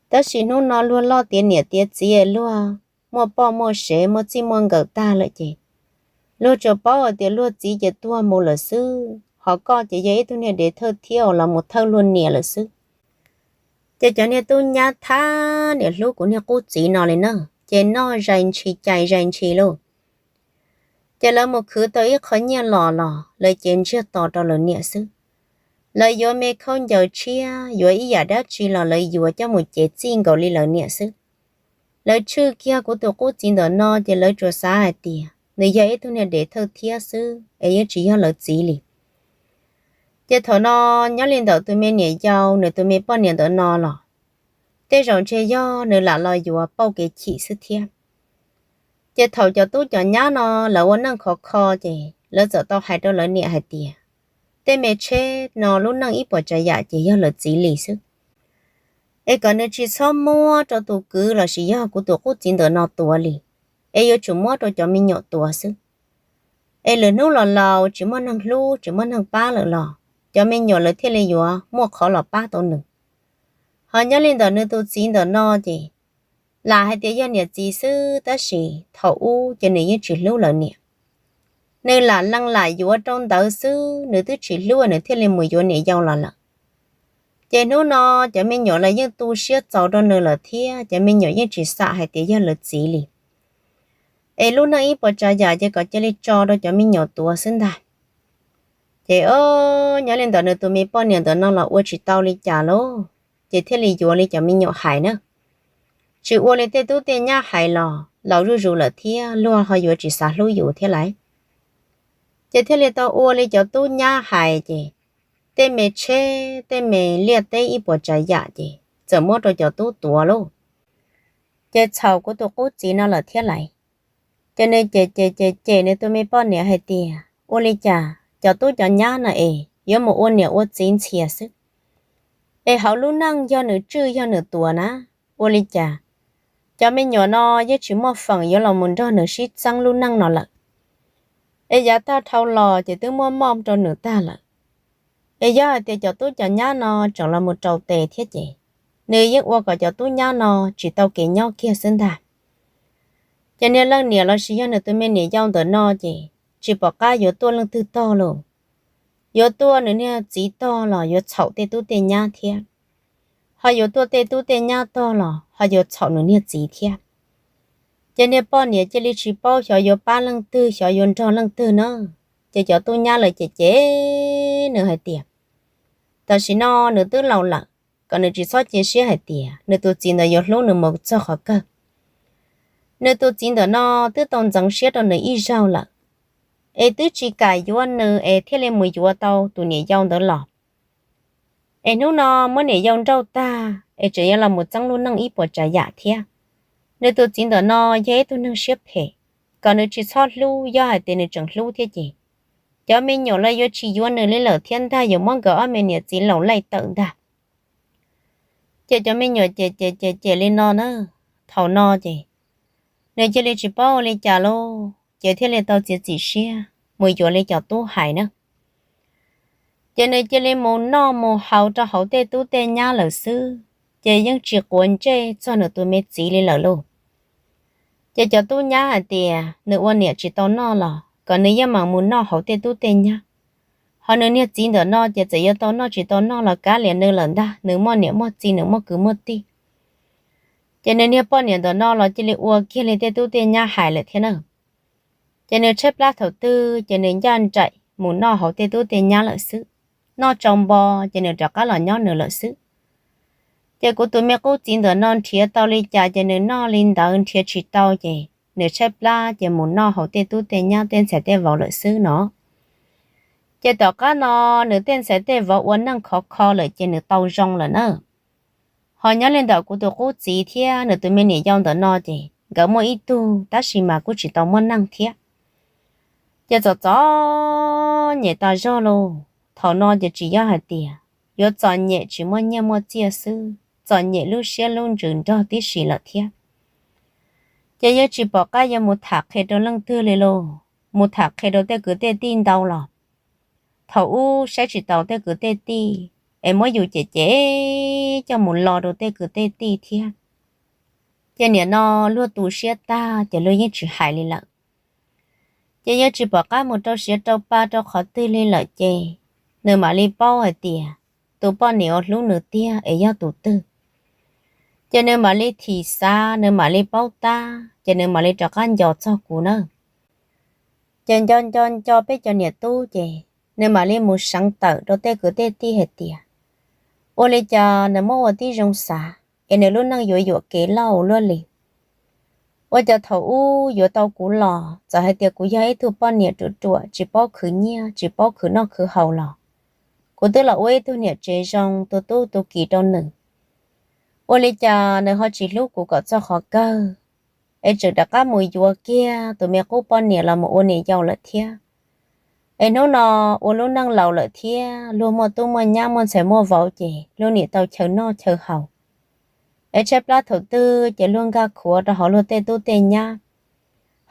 Tab sis hnub no luag loj tiav niam tiav txiv, luag muaj poj muaj sev muaj txij muaj nkawm tag lawm ces Luag tsuas paub hais tias luag txiv ces tuag mus lawm xwb, ho koj ces yog ib tug niag dev thawj thiab uas los mus thawj luag niam lawm xwb. Ces cov niag tub nyab thab niam hlub kuv niag qub txiv no li na, ces noj zais ntshis cais zais ntshis lauj. Ces lawv mus khwv tau ib qho nyiaj los los lawv ces ntsiag to rau lawv niam xwb. Lawv yuav me khaub ncaws tshiab, yuav ib yam dab tsi los lawv yuav coj mus cev txij nkaus li lawv niam xwb. Lawv tshwj kiag kuv tus qub txiv ntawm no ces lawv tsuas xav hais tias nws yog ib tug niag dev thawj thiab xwb es yeej tsis yog lawv txiv li. Ces thaum no nyob li ntawm tus me niam yau nws tus me poj niam ntawm no los tej zaum ntshe yog nws lam los yuav pauj kev chim xwb thiab. Ces thaum cov tub cov nyab no lawv ua neej khov kho ces lawv txawm tau hais rau lawv niam hais tias tej me tsheb no lub neej ib puas tsav yam ces yog lawv txiv li xwb. Es kom nws tsis txhob muab rau tus kwv los sis yog kuv tus qub txiv ntawm no tuav li, es yuav tsum muab rau cov me nyuam tuav xwb. Es lwm hnub los laus tsis muaj neeg hlub tsis muaj neeg pab lawm los cov me nyuam lawv thiaj li yuav muaj qhov los pab tau nws. Ho nyob li ntawm nws tus txiv ntawm no ces lam hais tias yog niam txiv xwb tab sis thaum ub ces nws yeej tsis hlub lawv niam. Nws lam lees lam yuav rau ntawd xwb, nws twb tsis hlub nws thiaj li mus yuav niam yau los lawm. Ces hnub no cov me nyuam los yeej tu siab txaus rau nws lawm thiab cov me nyuam yeej tsis xam hais tias yog lawv txiv li. Es lub neej ib puas tsav yam ces kom cia li tso rau cov me nyuam tuav xwb ntag. Ces o, nyob li ntawm nws tus me poj niam ntawm no los ua tsis tau li cas lauj, ces thiaj li yuav li cov me nyuam hais na. Tsis ua li tej tub tej nyab hais los laus zuj zus lawm thiab luag ho yuav tsis xav hlub yus thiab lauj. Ces thiaj li tau ua li cov tub nyab hais ces tej me tsheb tej me liaj teb ib puas tsav yam ces txawm muab rau cov tub tuav lauj. Ces txhaum kuv tus qub txiv no lawm thiab lauj. Ces nws cem cem cem cem nws tus me poj niam hais tias ua li cas cov tub cov nyab no es yuav mus ua niam ua txiv ntxhias xwb. Es hauv lub neej yog nws tswj yog nws tuav na, ua li cas cov me nyuam no yeej tsis muaj feem yuav los mus nrog nws sib txeeb lub neej no lawm. Es yav tag dhau los ces twb muab moj rau nws tag lawm. Es yog hais tias cov tub cov nyab no tseem los mus rau tes thiab ces nws yeej ua kom cov tub nyab no tsis tau kev nyob kiag xwb ntag. Ces niag leej niam los sis yog nws tus me niam yau ntawm no ces tsis pom qab yuav tuaj leej twg tog lauj. Yuav tuaj nws niag txiv tog los yuav txhaum tej tub tej nyab thiab, ho yuav tuaj tej tub tej nyab tog los ho yuav txhaum nws niag txiv thiab. Ces niag poj niam cia li tsis paub xyov yuav pab leej twg xyov yuav nrog leej twg na. Ces cov tub nyab lawv cem cem nws hais tias tam sim no nws twb laus lawm, kom nws tsis txhob cia siab hais tias nws tus txiv ntawd yuav hlub nws mus txog qhov kawg. Nws tus txiv ntawm no twb tau ntxeev siab rau nws ib zaug lawm, es twb tsis kam yuav nws es thiaj li mus yuav tau tus niam yau ntawd los. Es hnub no muab niam yau nrauj tag es tseem yuav los mus txeeb lub neej ib puas tsav yam thiab. Nws tus txiv ntawm no yog ib tug neeg siab phem, kom nws tsis txhob hlub, yog hais tias nws tseem hlub thiab ces cov me nyuam los yuav tsis yuav nws li lawm thiab ntag, yuav muab nkawd ob me niam txiv laus laij tawm ntag. Ces cov me nyuam cem cem cem cem li no na, thaum no ces nws cia li tsis paub ua li cas lauj, ces thiaj li tau txiav txim siab mus yuav li cov tub hais na. Ces nws cia li mus noj mus haus rau hauv tej tub tej nyab lawm xwb, ces yeej tsis quav ntsej txog nws tus me txiv li lawm lauj. Ces cov tub nyab hais tias nws ua niam tsis tau noj los kom nws yeej mam mus noj hauv tej tub tej nyab, ho nws niag txiv ntawm no ces txawm yuav tau noj tsis tau noj los kav liam nws lawm ntag, nws muaj niam muaj txiv nws muaj kwv muaj tij. Ces nws niag poj niam ntawm no los cia li ua kiag li tej tub tej nyab hais lawm thiab na. Ces nws tshaib plab thaum twg ces nws ncaj nraim mus noj hauv tej tub tej nyab lawm xwb, noj tsau npo ces nws rov qab los nyob nws lawm xwb. Ces kuv tus me qub txiv ntawm no nrhiav tau li cas ces nws noj li ntawd, nrhiav tsis tau ces nws tshaib plab ces mus noj hauv tej tub tej nyab tej ntxhais tej vauv lawm xwb no. Ces tom qab no nws tej ntxhais tej vauv ua neej khov kho lawm ces nws tau zoo lawm na. Ho nyob li ntawm kuv tus qub txiv thiab nws tus me niam yau ntawm no ces nkawd muaj ib tug tab sis mas kuj tsis tau muaj neej thiab. Ces txom txom nyem tas zog lauj. Thaum no ces tsis yog hais tias yuav txom nyem tsis muaj nyiaj muaj txiaj xwb, txom nyem lub siab lub ntsws nrog tib si lawm thiab. Ces yeej tsis pom qab yuav mus tham qhia rau leej twg li lauj. Mus tham qhia rau tej kwv tej tij ntau los thaum ub saib tsis taus tej kwv tej tij, es muab yus cem cem coj mus lo rau tej kwv tej tij thiab. Ces niam no luag tu siab tag ces luag yeej tsis hais li lawm. ces yeej tsis pom qab mus rau siav rau pa rau qhov twg li lawm ces nws mam li paub hais tias tus poj niam uas hlub nws tiag es yog tus twg. Ces nws mam li thim xav, nws mam li paub tab, ces nws mam li rov qab nco txog kuv na. Ces nco nco nco peb cov niam tub ces nws mam li mus seev tawm rau tej kwv tej tij hais tias ua li cas nws muab ua tib zoo xav es nws lub neej yuav yuam kev lauj luaj li. Ua cas thaum ub yuav tau kuv los txawm hais tias kuv yog ib tug poj niam ruam ruam tsis paub khwv nyiaj tsis paub khwv noj khwv haus los kuv twb los ua ib tug niam tsev zoo tu tub tu kiv rau nws. Ua li cas nws ho tsis hlub kuv kom txog qhov kawg, es tseem rov qab mus yuav kiag tus me qub poj niam los mus ua niam yau lawm thiab. Es hnub no ua lub neej laus lawm thiab luag muaj tub muaj nyab muaj ntxhais muaj vauv ces luag nim tau chaw noj chaw haus. Es tshaib plab thaum twg ces luag nkag khuav rau hauv luag tej tub tej nyab.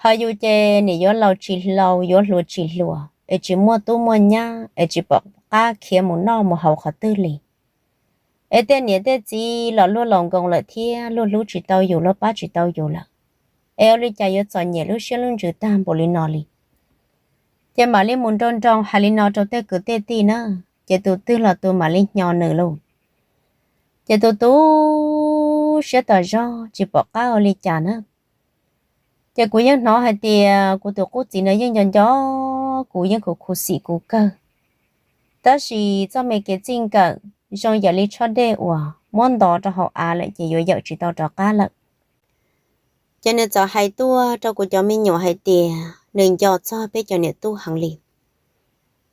Ho yus ces nim yuav laus tsis laus yuav hluas tsis hluas es tsis muaj tub muaj nyab es tsis pom qab khiav mus noj mus haus qhov twg li. Es tej niam tej txiv los luag laus nkoos lawm thiab luag hlub tsis tau yus luag pab tsis tau yus lawm. Es ua li cas yuav txom nyem lub siab lub ntsws tag npaum li no li. Ces mam li mus nroo nroo hais li no rau tej kwv tej tij na, ces tus twg los tus mam li hnyo nws lauj. Ces tus tu siab tas zog tsis pom qab ua li cas na. Ces kuv yeej hnov hais tias kuv tus qub txiv no yeej nco nco kuv, yeej khuv khuv xim kuv kawg. Tab sis txoj me kev txij nkawm zoo yam li tshob dej uas muab nto rau hauv av lawm ces yuav yawm tsis tau rov qab lawm. Ces nws txawm hais tuaj rau kuv cov me nyuam hais tias nws nco txog peb cov niam tub heev li.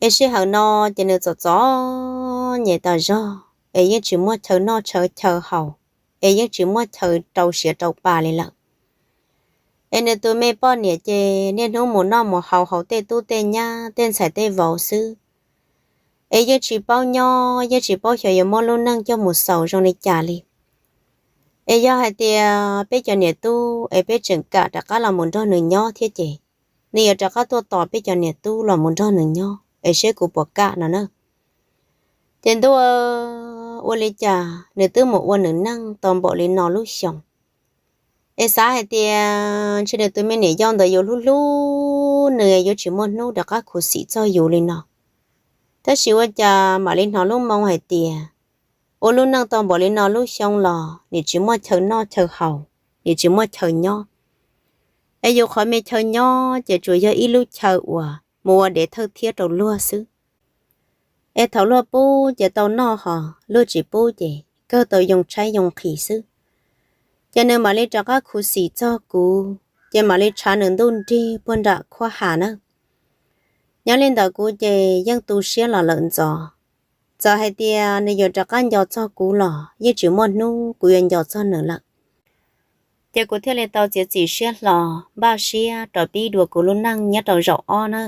Es sij hawm no ces nws txom txom nyem tas zog, es yeej tsis muaj chaw noj chaw chaw haus, es yeej tsis muaj chaw rau siav rau pa li lawm. Es nws tus me poj niam ces niaj hnub mus noj mus haus hauv tej tub tej nyab tej ntxhais tej vauv xwb, es yeej tsis paub nyob, yeej tsis paub xyov yuav muab lub neej coj mus xaus zoo li cas li. Es yog hais tias peb cov niam tub es peb tseem kam rov qab los mus nrog nws nyob thiab ces nws yuav rov qab tuaj tos peb cov niam tub los mus nrog nws nyob es seb kuv puas kam no na. Ces ntuj, ua li cas nws twb mus ua nws neej tau npaum li no lub xyoo, es xav hais tias ntshe nws tus me niam yau ntawd yuav hlub hlub nws, yuav tsis muaj hnub rov qab khuv xim txog yus li no. Tab sis ua cas mam li hnov lub moo hais tias ua lub neej tau npaum li no lub xyoo los nim tsis muaj chaw noj chaw haus, nim tsis muaj chaw nyob. Es yus qhov me chaw nyob ces tsuas yog ib lub chaw uas mus ua dev thawj thiab rau luag xwb. Es thaum luag pub ces tau noj, ho luag tsis pub ces kawg tau yoo tshaib yoo nqhis xwb. Ces nws mam li rov qab khuv xim txog kuv, ces mam li tshav nws ntuj nrig puag nram khuab ha na. Nyob li ntawd kuv ces yeej tu siab los lawm ntxov. Txawm hais tias nws yuav rov qab nco txog kuv los yeej tsis muaj hnub kuv yuav nco txog nws lawm. Ces kuv thiaj li tau txiav txim siab hlo, npaj siab rov pib dua kuv lub neej nyob rau zaum ob na.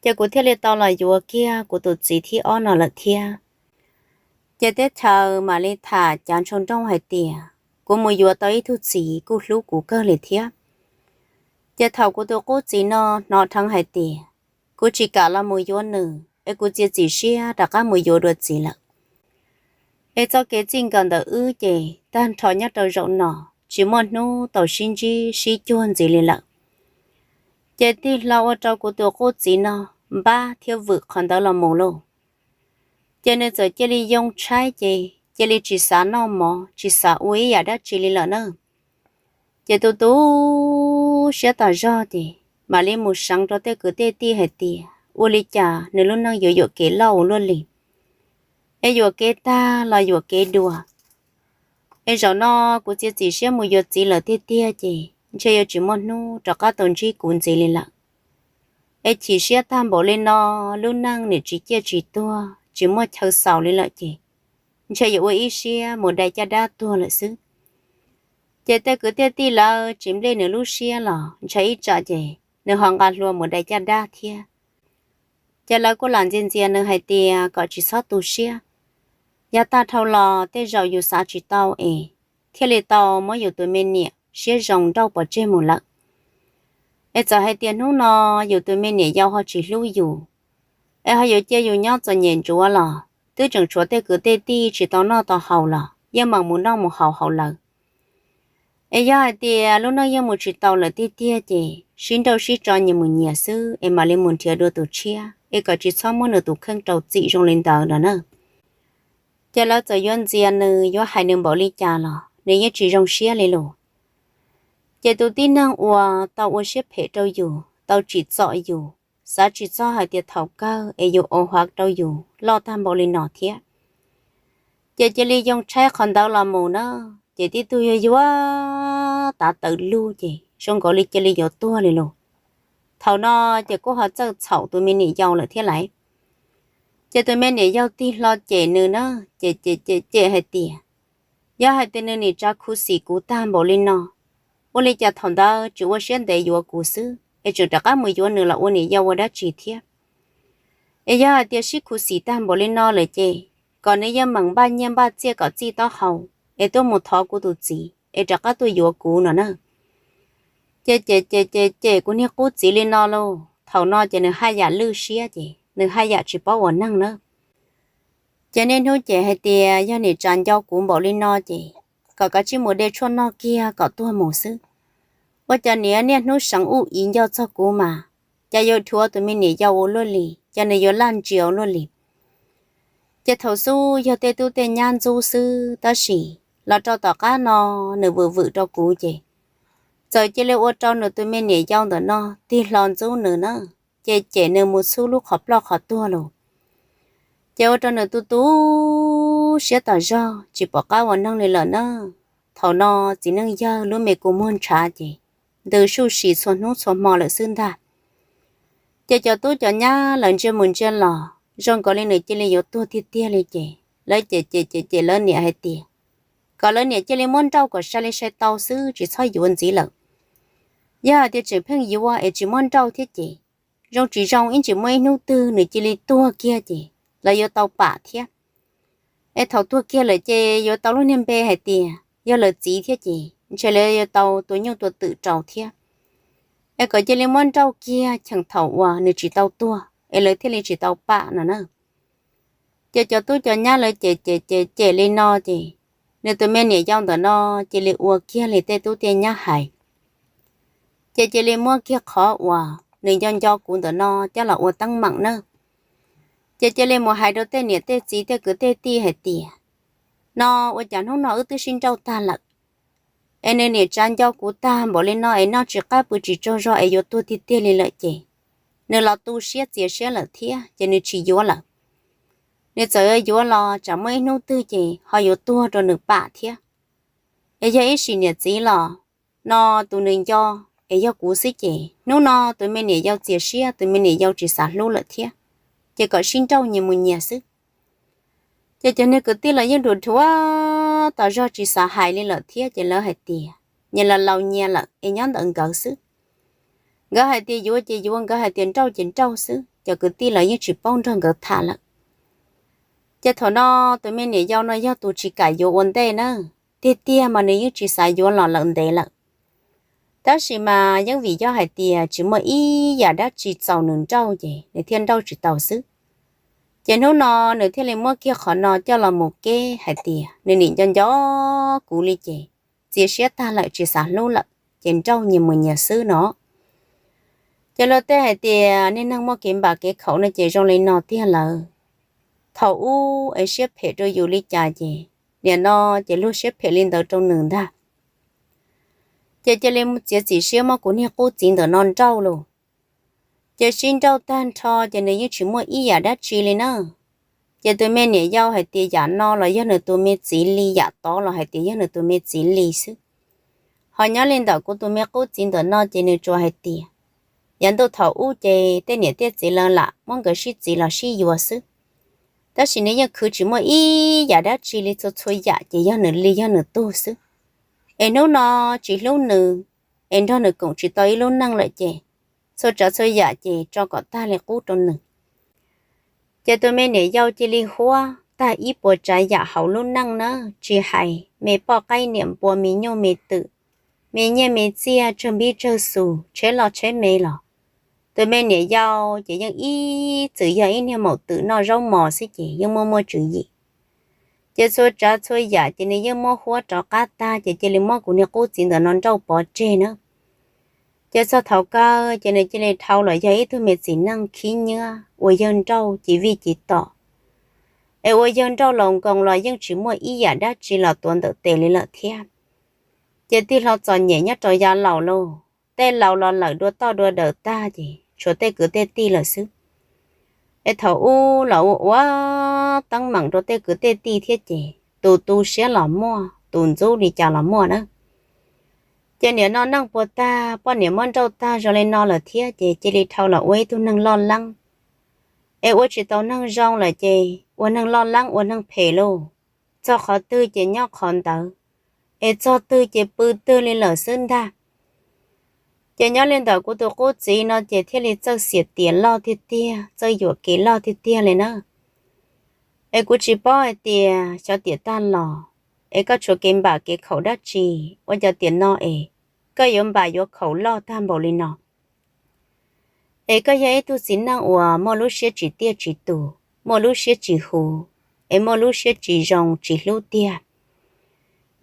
Ces kuv thiaj li tau los yuav kiag kuv tus txiv thib ob no lawm thiab. Ces teb chaws mam li tham cav ntsho nrooj hais tias kuv mus yuav tau ib tug txiv kuj hlub kuv kawg li thiab. Ces thaum kuv tus qub txiv no hnov dheev hais tias kuv tsis kam los mus yuav nws es kuv txiav txim siab rov qab mus yuav dua txiv lawm. Es txoj kev txij nkawm ntawm wb ces tag nrho nyob rau zaum no, tsis muaj hnub tau sib ntsib sib cuag ntxiv li lawm. Ces tig hlo ua rau kuv tus qub txiv no npab thiab vwm qhov ntawd los mus lauj. Ces nws txawm cia li yoo tshaib ces cia li tsis xav noj mov tsis xav ua ib yam dab tsi li lawm na. Ces tu tu siab tas zog ces mam li mus seev rau tej kwv tej tij hais tias ua li cas nws lub neej yuav yuam kev lauj luaj li, es yuam kev tag los yuam kev dua. Es zaum no kuv txiav txim siab mus yuav txiv lawm tiag tiag ces ntshe yuav tsis muaj hnub rov qab tau ntsib kuv ntxiv li lawm. Es chim siab tag npaum li no, lub neej nim tsis ciaj tsis tuag, tsis muaj chaw xaus li lawm ces ntshe yuav ua ib siab mus dai caj dab tuag lawm xwb. Ces tej kwv tej tij lawv tsis nplij nws lub siab los ntshai ib tsam ces nws ho nqa hlua mus dai caj dab thiab. Ces lawv kuj lam ntxias ntxias nws hais tias kom tsis txhob tu siab, yog tag dhau los tej zaum yus xav tsis tau es thiaj li tau muab yus tus me niam siab zoo nrauj pov tseg mus lawm. Es txawm hais tias hnub no yus tus me niam yau ho tsis hlub yus, es ho yuav cia yus nyob txom nyem ntsuav los twb tseem tshuav tej kwv tej tij tsis tau noj tau haus los yeej meem mus noj mus haus hauv lawv. Es yog hais tias lub neej yeej mus tsis tau lawm tiag tiag ces sib nrauj sib tso nyias mus nyias xwb es mam li mus nrhiav dua tus tshiab es kom tsis txhob muab nws tus kheej rau txim zoo li ntawd no na. Ces lawv txawm yuav ntxias nws yuav hais nws npaum li cas los nws yeej tsis zoo siab li lus. Ces tus tib neeg uas tau ua siab phem rau yus, tau tsim txom yus, xav tsis txog hais tias thaum kawg es yus ua huav rau yus loj tag npaum li no thiab. Ces cia li yoo tshaib qhov ntawd los mus na, ces tib tug yuag yuag tav tawv lug ces zoo nkaus li cia li yuav tuag li lus. Thaum no ces kuj ho txawj txhaum tus me niam yau lawm thiab laiv. Ces tus me niam yau tig hlo cem nws na, ces cem cem cem hais tias, yog hais tias nws nim tsav khuv xim kuv tag npaum li no, ua li cas thaum ntawd tsis ua siab ntev yuav kuv xwb es tseem rov qab mus yuav nws los ua niam yau ua dab tsi thiab? Es yog hais tias sib khuv xim tag npaum li no lawm ces kom nws yeej meem npaj nyiaj npaj txiaj kom txij taub hau es tuaj mus thov kuv tus txiv es rov qab tuaj yuav kuv no na. Ces cem cem cem cem kuv niag qub txiv li no lauj, thaum no ces nws haj yam lwj siab ces nws haj yam tsis paub ua neeg na. Ces niaj hnub cem hais tias yog nim tsav nco kuv npaum li no ces kom kav tsij mus de tshuaj noj kiag kom tuag mus xwb. Ua cas niaj niaj hnub seev uj i nco txog kuv mas, cas yuav dhuav tus me niam yau ua luaj li, cas nws yuav laj ntsia ua luaj li. Ces thaum xub yog tej tub tej nyab ntxub xwb tab sis los rau tom qab no nws vwm vwm rau kuv ces txawm cia li ua rau nws tus me niam yau ntawm no tig hlo ntxub nws na, ces cem nws mus txhub lub qhov ploj qhov tuag lawm. Ces ua rau nws tu tu siab tas zog tsis pom qab ua neeg li lawm na. Thaum no txiv neej yawg lub me kua muag ntshav ces ntws suj si txhua hnub txhua hmo lawm xwb ntag. Ces cov tub cov nyab lawv ntsia mus ntsia los zoo nkaus li nws cia li yuav tuag tiag tiag li ces lawv cem cem cem cem lawv niam hais tias kom lawv niam cia li muab nrauj kom sai li sai tau xwb tsis txhob yuav ntxiv lawm. Yog hais tias tseem pheej yuav es tsis muab nrauj thiab ces zoo tsis zoo ib ntsis muaj ib hnub twg nws cia li tuag kiag ces lawv yuav tau pam thiab. Es thaum tuag kiag lawm ces yuav tau lub niag npe hais tias yog lawv txiv thiab ces ntshe lawv yuav tau tua nyuj tua twm rau thiab. Es kom cia li muab nrauj kiag cheem thaum uas nws tsis tau tuag es lawv thiaj li tsis tau pam no na. Ces cov tub cov nyab lawv cem cem cem cem li no ces nws tus me niam yau ntawm no cia li ua kiag li tej tub tej nyab hais. Ces cia li muab kiag qhov uas nws nco nco kuv ntawm no coj los ua teeb meem na. Ces cia li mus hais rau tej niam tej txiv tej kwv tej tij hais tias, no ua cas hnub no wb twb sib nrauj tag lawm, es nws niam tsav nco kuv tag npaum li no es noj tsis qab pw tsis tsaug zog es yuav tuag tiag tiag li lawm ces nws los tu siab txias siab lawm thiab ces nws tsis yuav lawm. Nws txawm yuav los tsam muaj ib hnub twg ces ho yuav tuag rau nws pam thiab. Es yog ib sim niam txiv los no tus nws nco es yog kuv xwb ces hnub no tus me niam yau txias siab tus me niam yau tsis xav hlub lawm thiab, ces kom sib nrauj nyias mus nyias xwb. Ces cov niag kwv tij los yeej dhuav dhuav tas zog tsis xav hais li lawm thiab ces lawv hais tias nyias los laus nyias lawm es nyob ntawm nkawd xwb. Nkawd hais tias yuav ces yuav, nkawd hais tias nrauj ces nrauj xwb, cov kwv tij los yeej tsis paub nrog nkawd tham lawm. Ces thaum no tus me niam yau no yog tus tsis kam yuav ua ntej na, tiag tiag mas nws yeej tsis xav yuav los lawm ntev lawm. Tab sis mas yeej vim yog hais tias tsis muaj ib yam dab tsi txaus nws nrauj ces nws thiaj nrauj tsis tau xwb. Ces hnub no nws thiaj li muab kiag qhov no coj los mus keb hais tias nws nim nco nco kuv li ces txias siab tag lawm tsis xav hlub lawm ces nrauj nyias mus nyias xwb no. Ces luag tej hais tias niag neeg muaj kev npam kev khaum no ces zoo li no tiag lawm. Thaum ub es siab phem rau yus li cas ces nim no ces luag siab phem li ntawd rau nws ntag. Ces cia li txiav txim siab muab kuv niag qub txiv ntawm no nrauj los. Ces sib nrauj tag nrho ces nws yeej tsis muaj ib yam dab tsi li na. Ces tus me niam yau hais tias yam no los yog nws tus me txiv li, yam tod los hais tias yog nws tus me txiv li xwb. Ho nyob li ntawm kuv tus me qub txiv ntawm no ces nws tsuas hais tias yav ntuj thaum ub ces tej niam tej txiv lawv lam muab nkawd sib txiv los sib yuav xwb. Tab sis nws yeej khwv tsis muaj ib yam dab tsi li, txhua txhua yam ces yog nws li yog nws tug xwb. Es hnub no tsis hlub nws, es nrog nws koom tsis tau ib lub neej lawm ces txhua tsav txhua yam ces tso kom tag li qub rau nws. Ces tus me niam yau cia li huab tag ib puas tsav yam hauv lub neej na, tsis hais me poj qaib niam npua, me nyuj me twm, me nyiaj me txiaj, tsawg npib tsawg xus, tsheb loj tsheb me los tus me niam yau ces yeej ib txwm yog ib niag maum twm noj zaub mos xwb ces yeej muaj muaj tswv yim. Ces txhua tsav txhua yam ces nws yeej muab huab rov qab tag ces cia li muab kuv niag qub txiv ntawm no nrauj pov tseg na. Ces txog thaum kawg ces nws cia li dhau los yog ib tug me txiv neej khib nyiab ua yawg nrauj ci vij ci tom, es ua yawg nrauj laus nkoos los yeej tsis muaj ib yam dab tsi los tuav ntawm tes li lawm thiab. Ces tig hlo txom nyem nyob rau yav laus lauj, tej laus los lawm dua toj dua daws tag ces tshuav tej kwv tej tij lawm xwb. Es thaum ub los ua ua teeb meem rau tej kwv tej tij thiab ces tus tu siab los muaj, tus ntxub li cas los muaj na. Ces niam no neej puas tag, poj niam muab nrauj tag zoo li no lawm thiab ces cia li dhau los ua ib tug neeg loj leeb. Es ua tsis tau neeg zoo lawm ces ua neeg loj leeb ua neeg phem lauj. Txog qhov twg ces nyob qhov ntawd, es txog twg ces pw twg li lawm xwb ntag. Ces nyob li ntawm kuv tus qub txiv no ces thiaj li txawj xiam tiam loj tiag tiag, txawj yuam kev loj tiag tiag li na. Es kuv tsis paub hais tias xyov tiam tag los es koj tshuav kev npam kev khaum dab tsi, ua cas tiam no es koj yuav npam yuav khaum loj tag npaum li no. Es koj yog ib tug txiv neej uas muaj lub siab tsis tiaj tsis tus, muaj lub siab tsis huv, es muaj lub siab tsis zoo tsis hlub tiag.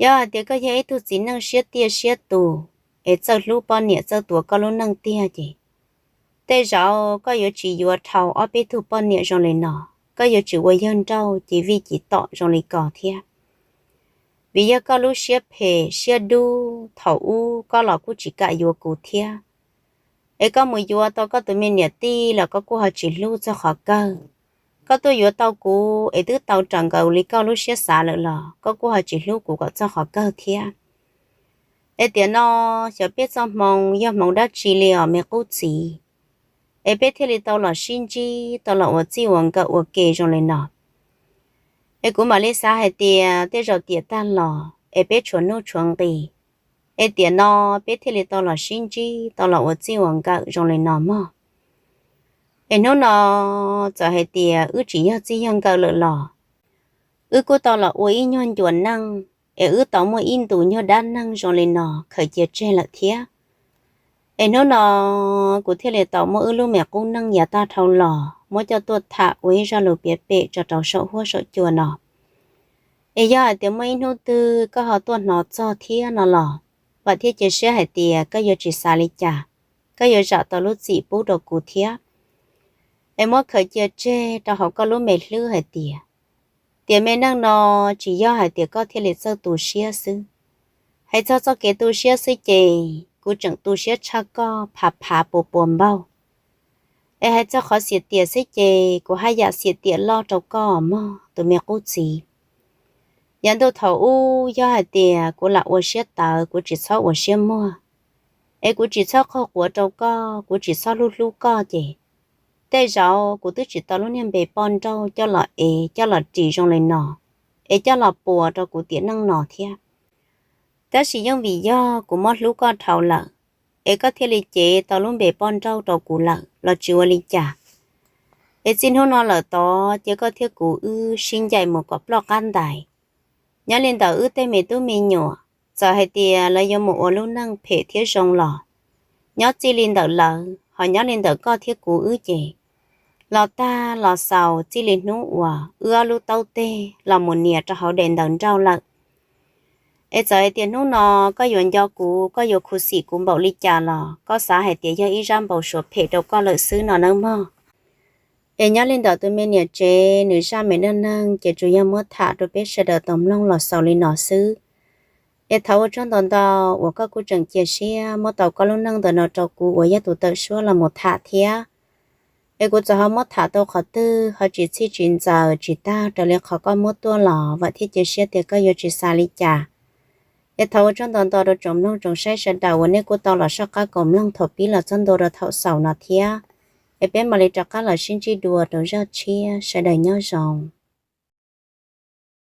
Yog hais tias koj yog ib tug txiv neej siab tiaj siab tus, es txawj hlub poj niam txawj tuav koj lub neej tiag ces tej zaum koj yuav tsis yuav dhau ob peb tug poj niam zoo li no, koj yuav tsis ua yawg nrauj ci vij ci tom zoo li ko thiab. Vim yog koj lub siab phem siab dub, thaum ub koj los kuj tsis kam yuav kuv thiab. Es koj mus yuav tau koj tus me niam tij los koj kuj ho tsis hlub txog qhov kawg. Koj tuaj yuav tau kuv es twb tau raws nkaus li koj lub siab xav lawm los koj kuj ho tsis hlub kuv kom txog qhov kawg thiab. Es tiam no xyov peb txoj hmoo yog hmoov dab tsi li os me qub txiv, es peb thiaj li tau los sib ntsib tau los ua txij ua nkawm ua ke zoo li no. Es kuv mam li xav hais tias tej zaum tiam tag los es peb tshuav nuj tshuav nqis, es tiam no peb thiaj li tau los sib ntsib tau los ua txij ua nkawm zoo li no mog. Es hnub no txawm hais tias wb tsis yog txij yog nkawm lawm los wb kuj tau los ua ib nyuag ncua neej, es wb tau muaj ib ntus nyuag dab neeg zoo li no khaws cia tseg lawm thiab. Es hnub no kuv thiaj li tau muab wb lub me qub neej yav tag dhau los muab coj tuaj tham ua ib zaj lus piav pem tso rau saum huab saum cua no. Es yog hais tias muaj ib hnub twg koj ho tuaj hnov txog thiab no los, vam thiab cia siab hais tias koj yuav tsis xav li cas, koj yuav zam tau lub txim pub rau kuv thiab. Es muab khaws cia tseg rau hauv koj lub me hlwb hais tias, tiam me neej no tsis yog hais tias koj thiaj li txawj tu siab xwb. Hais txog txoj kev tu siab xwb ces kuv tseem tu siab tshaj koj phav phav pua pua npaug. Es hais txog qhov xiam tiam xwb ces kuv haj yam xiam tiam loj rau koj mog tus me qub txiv. Yav ntuj thaum ub yog hais tias kuv lam ua siab tawv kuv tsis txhob ua siab muag, es kuv tsis txhob qaug quav rau koj, kuv tsis txhob hlub hlub koj ces tej zaum kuv twb tsis tau lub niag npe poj nrauj coj los ev coj los ris zoo li no, es coj los puas rau kuv tiam neej no thiab. Tab sis yeej vim yog kuv muab hlub koj dhau lawm, es koj thiaj li cev tau lub npe poj nrauj rau kuv lawm los tsis ua li cas. Es txij hnub no lawm tod ces koj thiab kuv wb sib ncaim mus kom ploj qab ntais. Nyob li ntawm wb tej me tub me nyuam, txawm hais tias lawv yuav mus ua lub neej phem thiab zoo los, nyob txij li ntawm lawv ho nyob li ntawm koj thiab kuv wb ces los tag los xaus txij li hnub uas wb ob lub taub teg los mus nias rau hauv daim ntawv nrauj lawm. Es txawm hais tias hnub no koj yuav nco kuv, koj yuav khuv xim kuv npaum li cas los koj xav hais tias yog ib zaj npau suav phem rau koj lawm xwb no nawb mog. Es nyob li ntawm tus me niam tsev nws zaj me neej neeg ces tsuas yog muab tham rau peb sawv daws tau mloog los xaus li no xwb. Es thov ua tsaug ntau ntau uas koj kuj tseem cia siab muab tau koj lub neej ntawm no rau kuv uas yog tus tawm suab los mus tham thiab. Es kuv txawm ho muab tham tau qhov twg ho tsis txhij tsis ntxaws tsis tag raws li qhov koj muab tuaj los vam thiab cia siab tias koj yuav tsis xav li cas. Es thov ua tsaug ntau ntau rau tsoom mloog tsoom saib sawv daws uas nej kuj tau los soj qab koom mloog thaum pib los txog ntua rau thaum xaus no thiab. Es peb mam li rov qab los sib ntsib dua rau zaj tshiab, sawv daws nyob zoo.